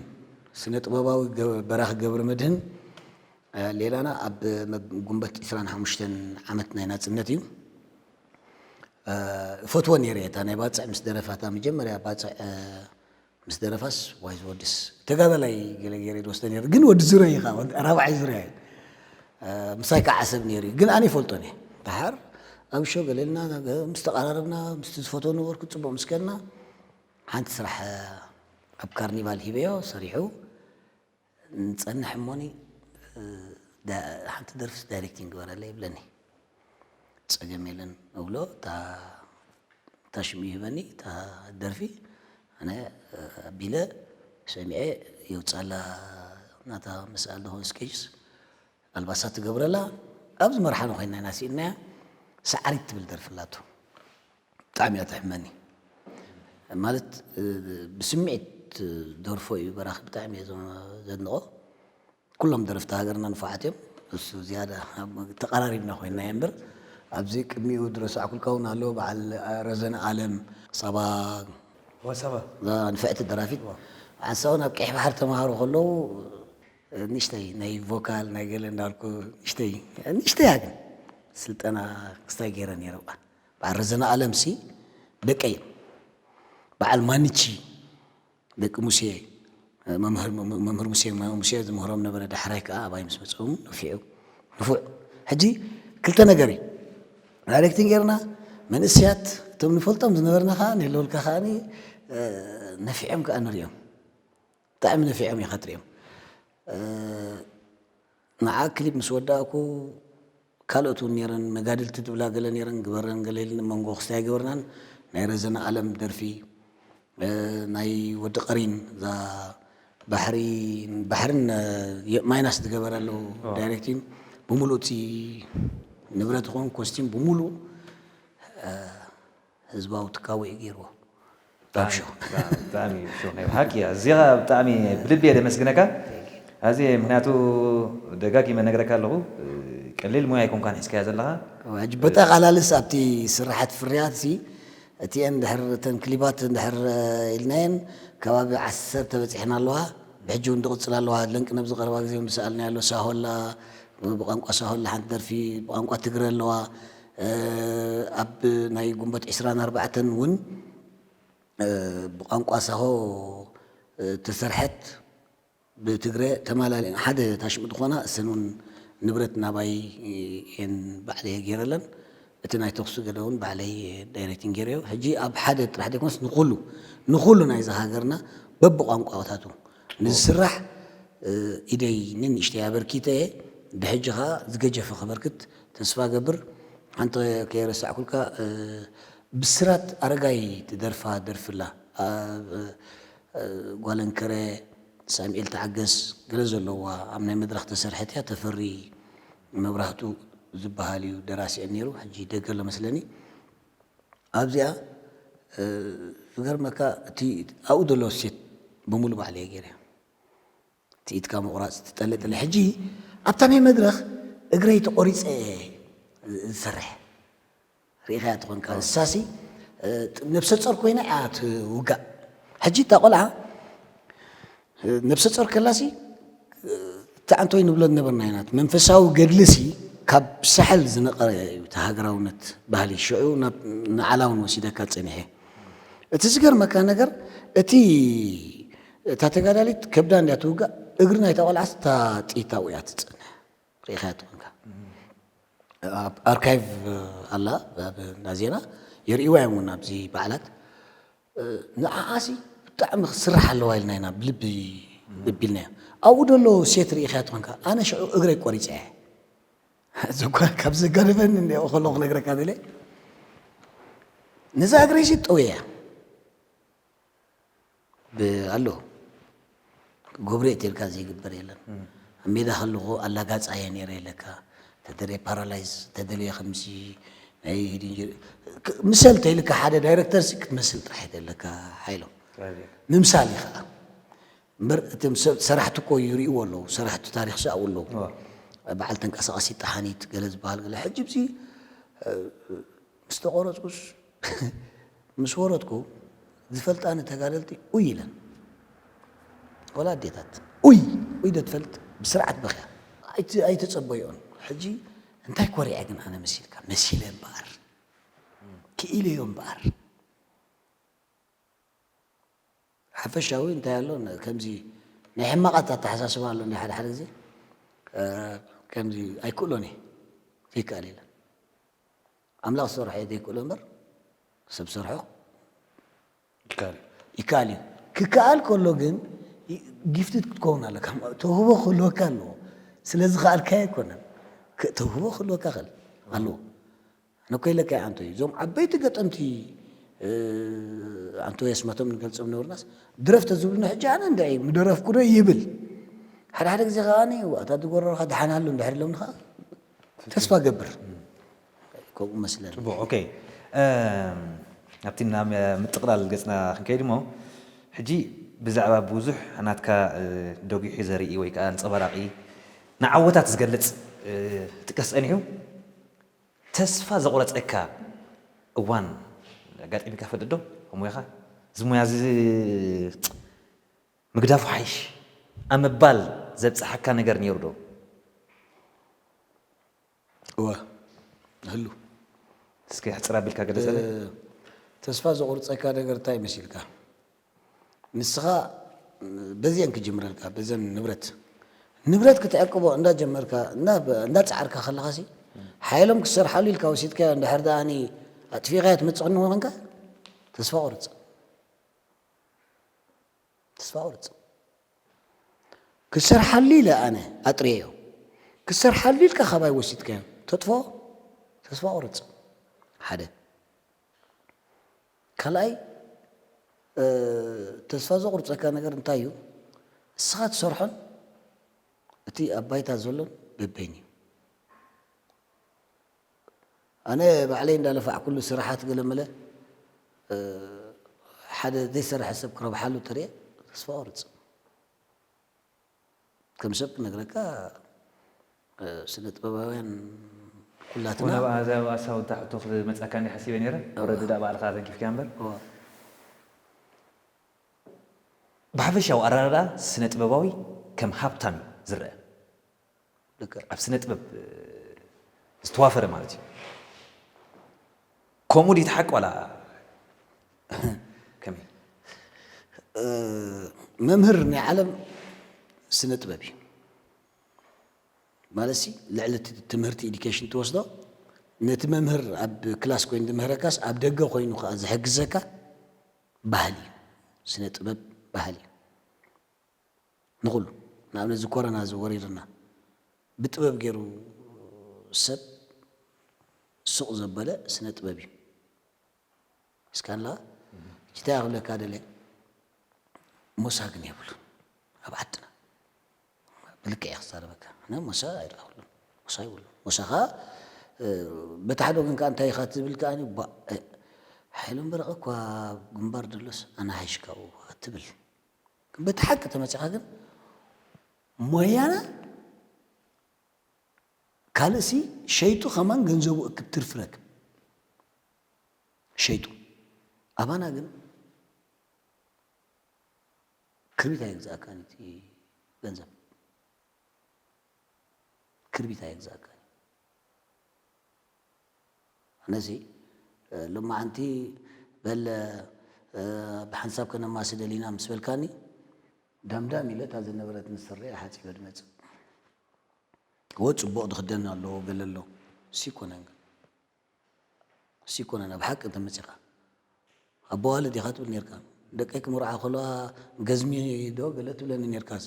ስነ ጥበባዊ ገ-፣ በራኺ ገብረመድህን ሌላና ኣብ መግ-፣ ጉንበት ዕስራን ሓሙሽተን ዓመት ናይ ናጽነት እዩ። እፈትዎ ነይረ እየ። እታ ናይ ባጽዕ ምስ ደረፋ፣ እታ መጀመርያ ባጽዕ ምስ ደረፋስ፣ ዋይ ዝወድስ ተጋዳላይ ገለ ገይረ ዝወስደ ነይረ። ግን ወዲ ዙርያ እዩ ኸዓ፣ ወዲ ራብዓይ ዙርያ እዩ። ምሳይ ከዓ ዓሰብ ነይሩ እዩ። ግን ኣነ ይፈልጦን እየ። ደሓር ኣብ ሾው ገለ ኢልና ምስ ተቐራረብና፣ ምስቲ ዝፈትዎ ነበርኩ፣ ጽቡቕ ምስ ከድና፣ ሓንቲ ስራሕ ኣብ ካርኒቫል ሂበዮ፣ ሰሪሑ። ንጸንሕ እሞኒ፣ ዳ-፣ ሓንቲ ደርፊስ ዳይሬክቲንግ ግበረለይ ይብለኒ። ጸገም የለን እብሎ፣ እታ፣ እታ ሽም ይህበኒ፣ እታ ደርፊ። ኣነ ኣቢለ ሰሚዐ፣ የውጻላ ናታ ምስኣል ዝኾን ስኬችስ፣ ኣልባሳት ትገብረላ፣ ኣብዚ መርሓ ኮይና ኢና ስኢንናያ። ሰዓሪት ትብል ደርፊ ኣላቶ። ብጣዕሚ እያ ትሕመኒ። ማለት፣ እ፣ ብስምዒት ደርፎ እዩ በራኺ፣ ብጣዕሚ እየ ዘ-፣ ዘድንቖ። ኩሎም ደረፍቲ ሃገርና ንፉዓት እዮም። እሱ ዝያዳ ኣብ-፣ ተቐራሪብና ኮይንና እየ እምበር፣ ኣብዚ ቅድሚኡ ዝረሳዕኩልካ እውን ኣሎ፣ በዓል ረዘነ ኣለም፣ ሳባ፣ ወሳባ። እዛ ንፍዕቲ ደራፊት። ዋ። ሓንሳውን ኣብ ቀይሕ ባሕሪ ተምሃሩ ከለዉ፣ ንእሽተይ ናይ ቮካል ናይ ገለ እንዳልኩ፣ ንእሽተይ፣ ንእሽተይ እያ ግን፣ ስልጠና ክስታይ ገይረ ነይረ። በዓል ረዘነ ኣለምሲ ደቀይ እዮም። በዓል ማንቺ፣ ደቂ ሙሴ፣ መምህር፣ መምህር ሙሴ፣ ሙሴ ዝምህሮም ነበረ። ዳሕራይ ከኣ ኣባይ ምስ መጸ እውን ነፊዑ፣ ንፉዕ። ሕጂ ክልተ ነገር እዩ። ዳይሬክቲንግ ጌርና፣ መንእሰያት እቶም ንፈልጦም ዝነበርና ከኣ፣ ንህልወልካ ከኣ፣ እ፣ ነፊዖም ከኣ ንሪኦም። ብጣዕሚ ነፊዖም ኢኻ ትሪኦም። እ፣ ንዓ ክሊፕ ምስ ወዳእኩ፣ ካልኦት እውን ነይረን፣ መጋድልቲ ትብላ ገለ ነይረን፣ ግበረን ገለ ኢልን መንጎ ክስታይ ኣይገበርናን። ናይ ረዘነ ኣለም ደርፊ፣ እ፣ ናይ ወዲ ቀሪን፣ እዛ ባሕሪ፣ ባሕርን፣ እ፣ የ-፣ ማይናስ ዝገበረሉ ኦ። ዳይሬክቲንግ፣ ብምሉእ እቲ ንብረት ይኹን ኮስቲም ብምሉእ፣ እ፣ ህዝባዊ ትካቦ እዩ ገይርዎ። ብጣዕሚ፣ ብጣዕሚ፣ ብጣዕሚ ሹክ ናይ ብሓቂ እያ። እዚኣ ብጣዕሚ ብልቢ እየ ደመስግነካ። ኣዚ ምክንያቱ ደጋጊመ ነግረካ ኣለኹ፣ ቀሊል ሞያ ኣይኮንካን ሒዝካያ ዘለኻ። ሕጂ በጠቓላልስ ኣብቲ ስራሓት ፍርያት ሲ፣ እቲኤን ድሕር፣ እተን ክሊባት ድሕር ኢልናየን፣ ከባቢ ዓሰርተ በጺሕና ኣለዋ። ብሕጂ እውን ዝቕጽል ኣለዋ። ለንቅነ ኣብዚ ቀረባ ግዜ እውን ዝሰኣልናዮ ኣሎ። ሳሆላ፣ ብቋንቋ ሳሆላ ሓንቲ ደርፊ፣ ብቋንቋ ትግረ ኣለዋ። እ፣ ኣብ ናይ ጉንበት ዕስራን ኣርባዕተን እውን፣ እ፣ ብቋንቋ ሳሆ፣ እ፣ ተሰርሐት ብትግረ ተማላሊእን ሓደ ታሽሙ ዝኾና እሰን እውን ንብረት ናባይ እየን ባዕለየ ገይረለን። እቲ ናይ ተኹሲ ገለ እውን ባዕለይ ዳይሬክቲንግ ገይረዮ። ሕጂ ኣብ ሓደ ጥራሕ ዘይኮነስ ንኹሉ፣ ንኹሉ ናይዛ ሃገርና በብቋንቋታቱ ንዝስራሕ፣ እ፣ ኢደይ ንንእሽተይ ኣበርኪተ እየ። ብሕጂ ኸኣ ዝገጀፈ ከበርክት ተስፋ ገብር። ሓንቲ ከየረሳዕኩልካ፣ እ፣ ብስራት ኣረጋይ ትደርፋ ደርፍላ። እ፣ እ፣ ጓለንከረ፣ ሳሙኤል ተዓገስ፣ ገለ ዘለዋ ኣብ ናይ መድረኽ ተሰርሐት እያ። ተፈሪ መብራህቱ ዝበሃል እዩ ደራሲኤን ነይሩ። ሕጂ ደገ ኣሎ መስለኒ። ኣብዚኣ፣ እ፣ ዝገርመካ፣ እቲ ኣብኡ ዘሎ ሴት ብምሉእ ባዕለየ ገይረ። ትኢትካ ምቑራጽ ትጠለጥለ። ሕጂ ኣብታ ናይ መድረኽ እግረይ ተቖሪጸ ዝሰርሕ ርኢኻያ ትኾንካ። ንሳሲ፣ እ፣ ነብሰ ጾር ኮይና እያ ትውጋእ። ሕጂ እታ ቆልዓ፣ እ፣ ነብሰ ጾር ከላሲ፣ እ፣ ተዓንቶይ ንብሎ ዝነበርና ኢና። መንፈሳዊ ገድልሲ ካብ ሳሕል ዝነቐረ እዩ፣ እቲ ሃገራውነት ባህሊ። ሽዑ ናብ ንዓላ እውን ወሲደካ ጸኒሐ። እቲ ዝገርመካ ነገር፣ እቲ፣ እታ ተጋዳሊት ከብዳ እንድያ ትውጋእ፣ እግሪ ናይታ ቆልዓስ እታ ጥይት ኣብኡ እያ ትጸንሕ። ርኢኻያ ትኾንካ። ኣብ ኣርካይቭ ኣላ፣ ኣብ እንዳ ዜና የርእይዋ እዮም እውን ኣብዚ በዓላት። እ፣ ንዓኣሲ ብጣዕሚ ክትስራሕ ኣለዋ ኢልና ኢና ብልቢ፣ ልቢ ኢልናዮ። ኣብኡ ዘሎ ሴት ርኢኻያ ትኾንካ፣ ኣነ ሽዑ እግረይ ቆሪጸ እየ። ዘጓ-፣ ካብ ዘጋደፈኒ እንዲያው ከሎ ክነግረካ ደለ። ነዛ እግረይ ሲ ጠውያ። ብ-፣ ኣሎ። ጎብሬ እትልካ ዘይግበር የለን። ኣብ ሜዳ ከለኹ ኣላጋጻ እየ ነይረ ኢለካ። ተደልየ ፓራላይዝ፣ ተደልየ ከምዚ ናይ ሂድ ኢንጁሪ፣ ክ-፣ ምሰል ተይልካ ሓደ ዳይሬክተር ሲ ክትመስል ጥራሕ እየ ዘለካ ሓይሎ። ምምሳል እዩ ኸዓ። እምበር እቶም ሰብ ሰራሕቲ እኮ ይርእይዎ ኣለዉ። ሰራሕቲ ታሪኽ ሰኣው ኣለዉ። እዋ። በዓል ተንቀሳቐሲት ጠሓኒት ገለ ዝበሃል ገለ። ሕጂ ብዚ፣ እ፣ ምስ ተቖረጽኩስ፣ ምስ ወረድኩ ዝፈልጣኒ ተጋደልቲ ኡይ ኢለን። ወላ ኣዴታት ኡይ፣ ኡይ ዶ ትፈልጥ? ብስርዓት በኽያ። ኣይት-፣ ኣይተጸበዮን። ሕጂ እንታይ ኮሪዐ ግን ኣነ መሲልካ? መሲለ እምበኣር። ክኢለዮ እምበኣር። ሓፈሻዊ እንታይ ኣሎ? ን-፣ ከምዚ ናይ ሕማቓት ኣተሓሳስባ ኣሎ እንዲ ሓደ ሓደ ግዜ። እ፣ ከምዚ ኣይክእሎን እየ። ዘይከኣል የለን። ኣምላኽ ዝሰርሖ እየ ዘይክእሎ እምበር፣ ሰብ ዝሰርሖ ይከኣል እዩ። ይከኣል እዩ። ክከኣል ከሎ ግን ይ-፣ ጊፍትድ ክትከውን ኣለካ። ተውህቦ ክህልወካ ኣለዎ። ስለ ዝኸኣልካዮ ኣይኮነን። ክ-፣ ተውህቦ ክህልወካ ይኽእል ኣለዎ። ኣነ እኮ ኢለካ እየ ኣንቶይ። እዞም ዓበይቲ ገጠምቲ፣ እ፣ ኣንቶይ ኣስማቶም ንገልጾም ነበርናስ፣ ድረፍ ተዝብሉኒ ሕጂ ኣነ እንድዒ ምደረፍኩ ዶ ይብል። ሓደ ሓደ ግዜ ከኣ ዋእ፣ እታ ዝጎረርካ ደሓን ኣሎ እንድሕር ኢሎምኒ ከኣ ተስፋ ገብር። ከምኡ መስለኒ። ጽቡቕ፣ ኦኬ። እም፣ ኣብቲ ናብ ምጥቕላል ገጽና ክንከይድ እሞ፣ ሕጂ ብዛዕባ ብዙሕ ናትካ፣ እ፣ ደጒሑ ዘርኢ ወይ ከኣ ኣንጸባራቒ ንዓወታት ዝገልጽ፣ እ፣ ጥቀስ ጸኒሑ፣ ተስፋ ዘቑረጸካ እዋን ኣጋጢሙካ ይፈልጥ ዶ? ኣብ ሞያኻ፣ እዚ ሞያ እዚ ምግዳፉ ሓይሽ ኣብ ምባል ዘብጽሓካ ነገር ነይሩ ዶ? እወ፣ ህሉ። እስኪ ሕጽር ኣቢልካ ገለጸለይ። እ፣ ተስፋ ዘቑርጸካ ነገር እንታይ መሲልካ? ንስኻ፣ በዚአን ክጅምረልካ፣ በዘን ንብረት። ንብረት ክትዕቅቦ እንዳጀመርካ፣ እንዳ-፣ እንዳጻዕርካ ከለኻሲ፣ ሓይሎም ክሰርሓሉ ኢልካ ወሲድካዮ፣ እንድሕር ደኣኒ ኣጥፊእካዮ ትመጽእ ኮይንካ፣ ተስፋ ቁርጽ። ተስፋ ቁርጽ። ክሰርሓሉ ኢለ ኣነ ኣጥርየዮ። ክሰርሓሉ ኢልካ ካባይ ወሲድካዮ፣ ተጥፍኦ፣ ተስፋ ቁርጽ። ሓደ። ካልኣይ፣ እ፣ ተስፋ ዘቑርጸካ ነገር እንታይ እዩ? ንስኻ ትሰርሖን እቲ ኣብ ባይታ ዘሎን በበይኑ እዩ። ኣነ ባዕለይ እንዳለፋዕኩሉ ስራሓት ገለመለ፣ እ፣ ሓደ ዘይሰርሐ ሰብ ክረብሓሉ ተርእየ፣ ተስፋ ቆርጽ። ከም ሰብ ክነግረካ፣ እ፣ ስነ ጥበባውያን ኩላትና። ወላ ኣብ ኣዛ-፣ ኣብ ኣሳውንታ ሕቶ ክመጻካ እንዲ ሓሲበ ነይረ። እዋ። ወረዲ ደኣ ባዕልኻ ተንኪፍካ እምበር። እዋ። ብሓፈሻዊ ኣረዳድኣ ስነ ጥበባዊ ከም ሃብታም እዩ ዝረአ። ልክዕ። ኣብ ስነ ጥበብ፣ እ፣ ዝተዋፈረ ማለት እዩ። ከምኡ ድዩ እቲ ሓቂ ዋላ ከመይ? እ፣ መምህር ናይ ዓለም ስነ ጥበብ እዩ። ማለት ሲ፣ ልዕሊ እቲ ትምህርቲ ኤዱኬሽን ትወስዶ፣ ነቲ መምህር ኣብ ክላስ ኮይኑ ዝምህረካስ ኣብ ደገ ኮይኑ ከኣ ዝሕግዘካ ባህሊ እዩ። ስነ ጥበብ ባህሊ እዩ። ንኹሉ፣ ንኣብነት እዚ ኮረና እዚ ወሪርና፣ ብጥበብ ገይሩ ሰብ ሱቕ ዘበለ ስነ ጥበብ እዩ። እስካላ፣ ሕጂ እንታይ ክብለካ ደልየ፣ ሞሳ ግን የብሉን ኣብ ዓድና። ብልክዕ እየ ክዛረበካ። ኣነ ሞሳ ኣይረኣኹሉን። ሞሳ ይብሉን። ሞሳ ኸኣ፣ እ፣ በቲ ሓደ ወገን ከኣ እንታይ ኢኻ ትብል ከኣ፣ ባ-፣ እ፣ ሓይሎም በረቐ እኳ ኣብ ግንባር ደሎስ ኣነ ሓይሽ ካብኡ ትብል። በቲ ሓቂ ተመጺኻ ግን፣ ሞያና ካልእሲ ሸይጡ ከማን ገንዘቡ እክብ ትርፊ ረክብ። ሸይጡ። ኣባና ግን ክርቢት ኣይግዝኣካን እቲ ገንዘብ። ክርቢት ኣይግዝኣካን። ኣነሲ፣ እ፣ ሎማዓንቲ በል፣ እ፣ ብሓንሳብ ከነማሲ ደሊና ምስ በልካኒ፣ ዳምዳም ኢለ እታ ዝነበረትኒ ስረይ ሓጺበ ድመጽእ። እወ፣ ጽቡቕ ድኽደን ኣለዎ፣ ገለ ኣሎ። እሱ ይኮነን ግን። እሱ ይኮነን፣ ኣብ ሓቂ እንተመጺኻ። ኣቦዋለ ዲኻ ትብል ኔርካ። ደቀይ ክምርዓ ከለዋ ገዝሚ ዶ ገለ ትብለኒ ኔርካስ።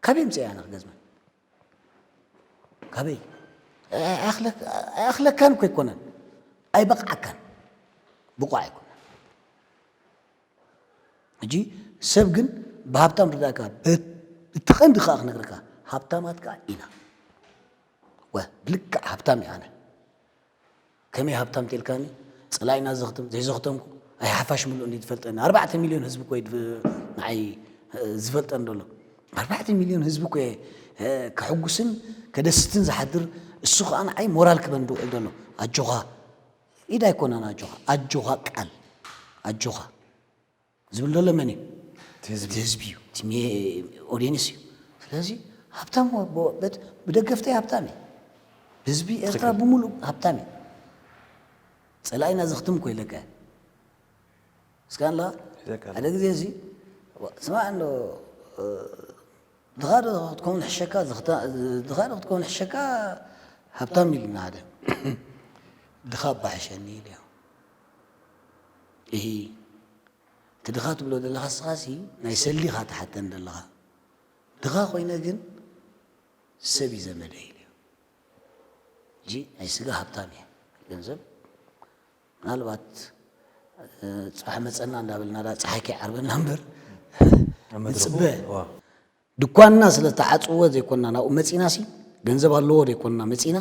ካበይ ኣምጺኣ ኣነ ክገዝመን? ካበይ ኣይኣኽለካን እኮ ኣይኮነን፣ ኣይበቕዓካን፣ ብቑዕ ኣይኮነን። ሕጂ ሰብ ግን ብሃብታም ርዳእካ፣ እቲ ቀንዲ ከዓ ክነግረካ፣ ሃብታማት ከዓ ኢና። ወ ብልክዕ ሃብታም እየ ኣነ። ከመይ ሃብታም ተልካኒ? ጸላኢና ዘኽትም ዘይዘኽተምኩ ኣይ ሓፋሽ ምሉእ እንዲ ዝፈልጠኒ ኣርባዕተ ሚልዮን ህዝቢ እኮ እዩ ንዓይ ዝፈልጠን ዘሎ። ኣርባዕተ ሚልዮን ህዝቢ እኮ እየ ከሕጉስን ከደስትን ዝሓድር። እሱ ከዓ ንዓይ ሞራል ክበን ዝውዕል ዘሎ። ኣጆኻ ኢድ ኣይኮነን ኣጆኻ ኣጆኻ ቃል ኣጆኻ ዝብል ዘሎ መን እዩ? ህዝቢ እዩ። ኦዲየንስ እዩ። ስለዚ ሃብታም ብደገፍተይ ሃብታም እዩ። ህዝቢ ኤርትራ ብምሉእ ሃብታም እዩ። ጸላኢና ዘኽትም እኮ ኢለካ እስካንላ ሓደ ግዜ እዚ ስማዕ እንዶ ድኻ ዶ ክትከውን ሕሸካ ድኻ ዶ ክትከውን ሕሸካ ሃብታም ኢልና ሓደ ድኻ ኣባሕሸኒ ኢሉ እቲ ድኻ ትብሎ ዘለኻ ንስኻሲ ናይ ሰሊ ኢኻ ትሓተኒ ዘለኻ። ድኻ ኮይነ ግን ሰብ እዩ ዘመደይ ኢሉ። ሕጂ ናይ ስጋ ሃብታም እየ። ገንዘብ ምናልባት እ፣ ጽባሕ መጸና እንዳበልና ዳ ጸሓይ ከይዓርበና እምበር ንጽበ። ድኳንና ስለ ዝተዓጽዎ ዘይኮንና ናብኡ መጺናሲ፣ ገንዘብ ኣለዎ ዘይኮንና መጺና።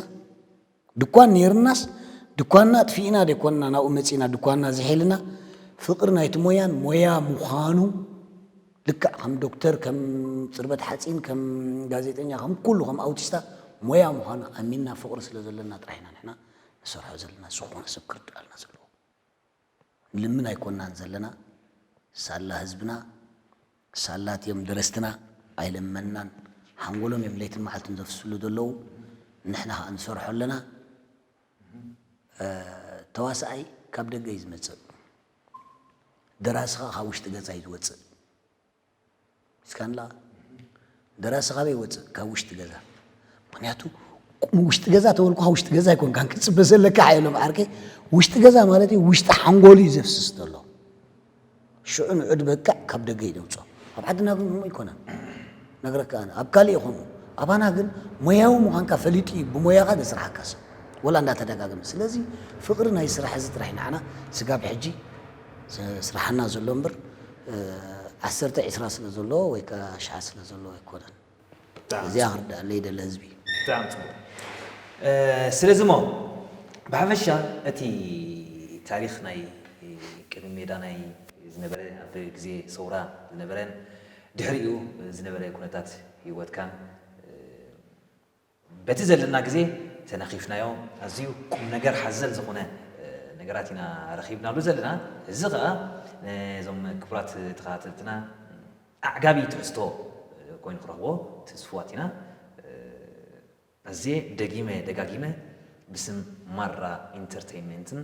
ድኳን ነይርናስ ድኳንና ኣጥፊእና ዘይኮንና ናብኡ መጺና ድኳንና ዝሒልና። ፍቕሪ ናይቲ ሞያን ሞያ ምዃኑ ልክዕ ከም ዶክተር፣ ከም ጽርበት ሓጺን፣ ከም ጋዜጠኛ፣ ከም ኩሉ፣ ከም ኣውቲስታ ሞያ ምዃኑ ኣሚንና ፍቕሪ ስለ ዘለና ጥራሕ ኢና ንሕና ንሰርሖ ዘለና ዝኾነ ሰብ ክርድኣልና ዘለዎ። ንልምን ኣይኮንናን ዘለና፣ ሳላ ህዝብና፣ ሳላ እቲኦም ደረስትና ኣይለመንናን። ሓንጎሎም እዮም ለይትን መዓልትን ዘፍስሉ ዘለዉ። ንሕና ኸኣ ንሰርሖ ኣለና። እ፣ ተዋሳኣይ ካብ ደገ እዩ ዝመጽእ። ደራሲ ኸኣ ካብ ውሽጢ ገዛ እዩ ዝወጽእ። እስካንላ ደራሲ ካበይ ይወፅእ? ካብ ውሽጢ ገዛ። ምክንያቱ ውሽጢ ገዛ ተበልኩካ ውሽጢ ገዛ ኣይኮንካን ክትፅበ ዘለካ ሓየሎም ዓርከይ። ውሽጢ ገዛ ማለት እዩ ውሽጢ ሓንጎሉ እዩ ዘፍስስ ዘሎ። ሽዑ ንዑ ድበቅዕ ካብ ደገ እዩ ደውፅኦ። ኣብ ዓድና ግን ከምኡ ኣይኮነን። ነግረካ ኣነ ኣብ ካሊእ ይኾኑ ኣባና ግን ሞያዊ ምዃንካ ፈሊጡ እዩ ብሞያኻ ዘስርሓካ ሰብ ወላ እንዳተደጋገመ። ስለዚ ፍቕሪ ናይ ስራሕ እዚ ጥራሕ እዩ ንዓና ስጋብ ሕጂ ስራሕና ዘሎ እምበር ዓሰርተ ዒስራ ስለ ዘለዎ ወይ ከዓ ሽሓት ስለ ዘለዎ ኣይኮነን። እዚኣ ክርዳኣለይ ይደሊ ህዝቢ። ብጣዕሚ ፅቡቅ። ስለዚ ሞ ብሓፈሻ እቲ ታሪክ ናይ ቅድሚ ሜዳ ናይ ዝነበረ ኣብ ግዜ ሰውራ ዝነበረን ድሕሪኡ ዝነበረ ኩነታት ሂወትካን በቲ ዘለና ግዜ ተነኺፍናዮ ኣዝዩ ቁምነገር ሓዘል ዝኾነ ነገራት ኢና ረኺብናሉ ዘለና። እዚ ኸኣ ነዞም ክቡራት ተኸታተልትና ኣዕጋቢ ትሕዝቶ ኮይኑ ክረኽቦ ትስፉዋት ኢና። ኣዝየ ደጊመ ደጋጊመ ብስም ማራ ኢንተርተይንመንትን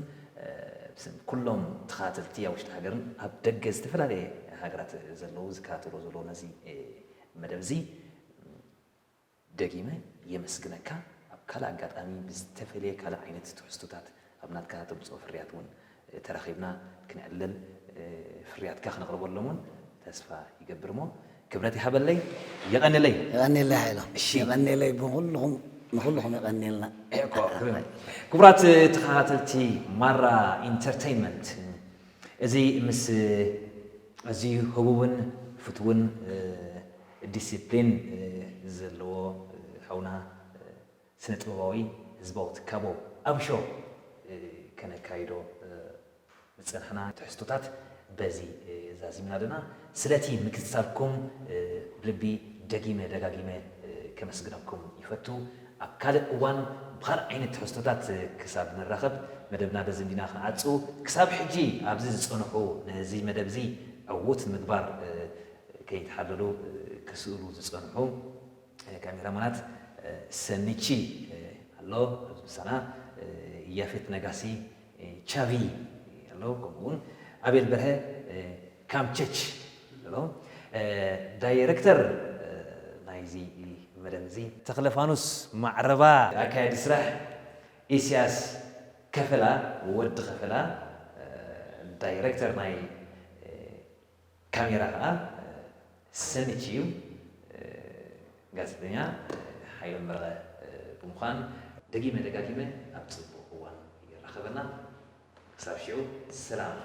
ብስም ኩሎም ተኸታተልቲ ኣብ ውሽጢ ሃገርን ኣብ ደገ ዝተፈላለየ ሃገራት ዘለዉ ዝከታተልዎ ዘለዉ ነዚ መደብ እዚ ደጊመ የመስግነካ። ኣብ ካልእ ኣጋጣሚ ብዝተፈልየ ካልእ ዓይነት ትሕዝቶታት ኣብ ናትካ ተምጽኦ ፍርያት እውን ተራኺብና ክንዕለል ፍርያትካ ክነቕርበሎም እውን ተስፋ ይገብር እሞ ክብረት ይሃበለይ። የቐንለይ። የቐንየለይ ሓይሎም። እሺ። የቐንየለይ ብኹልኹም ንኹልኹም የቐንየልና። እኮ ክቡራት ተኸታተልቲ ማራ ኢንተርተይንመንት እዚ ምስ ኣዝዩ ህቡብን ፍትውን ዲሲፕሊን ዘለዎ ሓውና ስነ ጥበባዊ ህዝባዊ ትካቦ ኣብ ሾው ከነካይዶ ዝጸናሕና ትሕዝቶታት በዚ ዛዚምና ኣለና። ስለቲ ምክትታልኩም ብልቢ ደጊመ ደጋጊመ ከመስግነኩም ይፈቱ። ኣብ ካልእ እዋን ብኻልእ ዓይነት ትሕዝቶታት ክሳብ ንራኸብ መደብና በዚ እንዲና ክንዓጹ። ክሳብ ሕጂ ኣብዚ ዝጸንሑ ነዚ መደብ እዚ ዕዉት ንምግባር ከይተሓለሉ ክስእሉ ዝጸንሑ ካሜራማናት ሰኒቺ ኣሎ፣ ኣብዚ ምሳና ያፌት ነጋሲ ቻቪ ኣሎ፣ ከምኡ እውን ኣቤል በርሀ ካምቸች ኣሎ። ዳይረክተር ናይዚ መደብ እዚ ተኽለፋኑስ ማዕረባ፣ ኣካያዲ ስራሕ ኢስያስ ከፈላ ወዲ ከፈላ፣ ዳይረክተር ናይ ካሜራ ከዓ ሰኒች እዩ። ጋዜጠኛ ሓይሎም በርሀ ብምዃን ደጊመ ደጋጊመ ኣብ ጽቡቕ እዋን የራኸበና። ክሳብ ሽዑ ሰላም።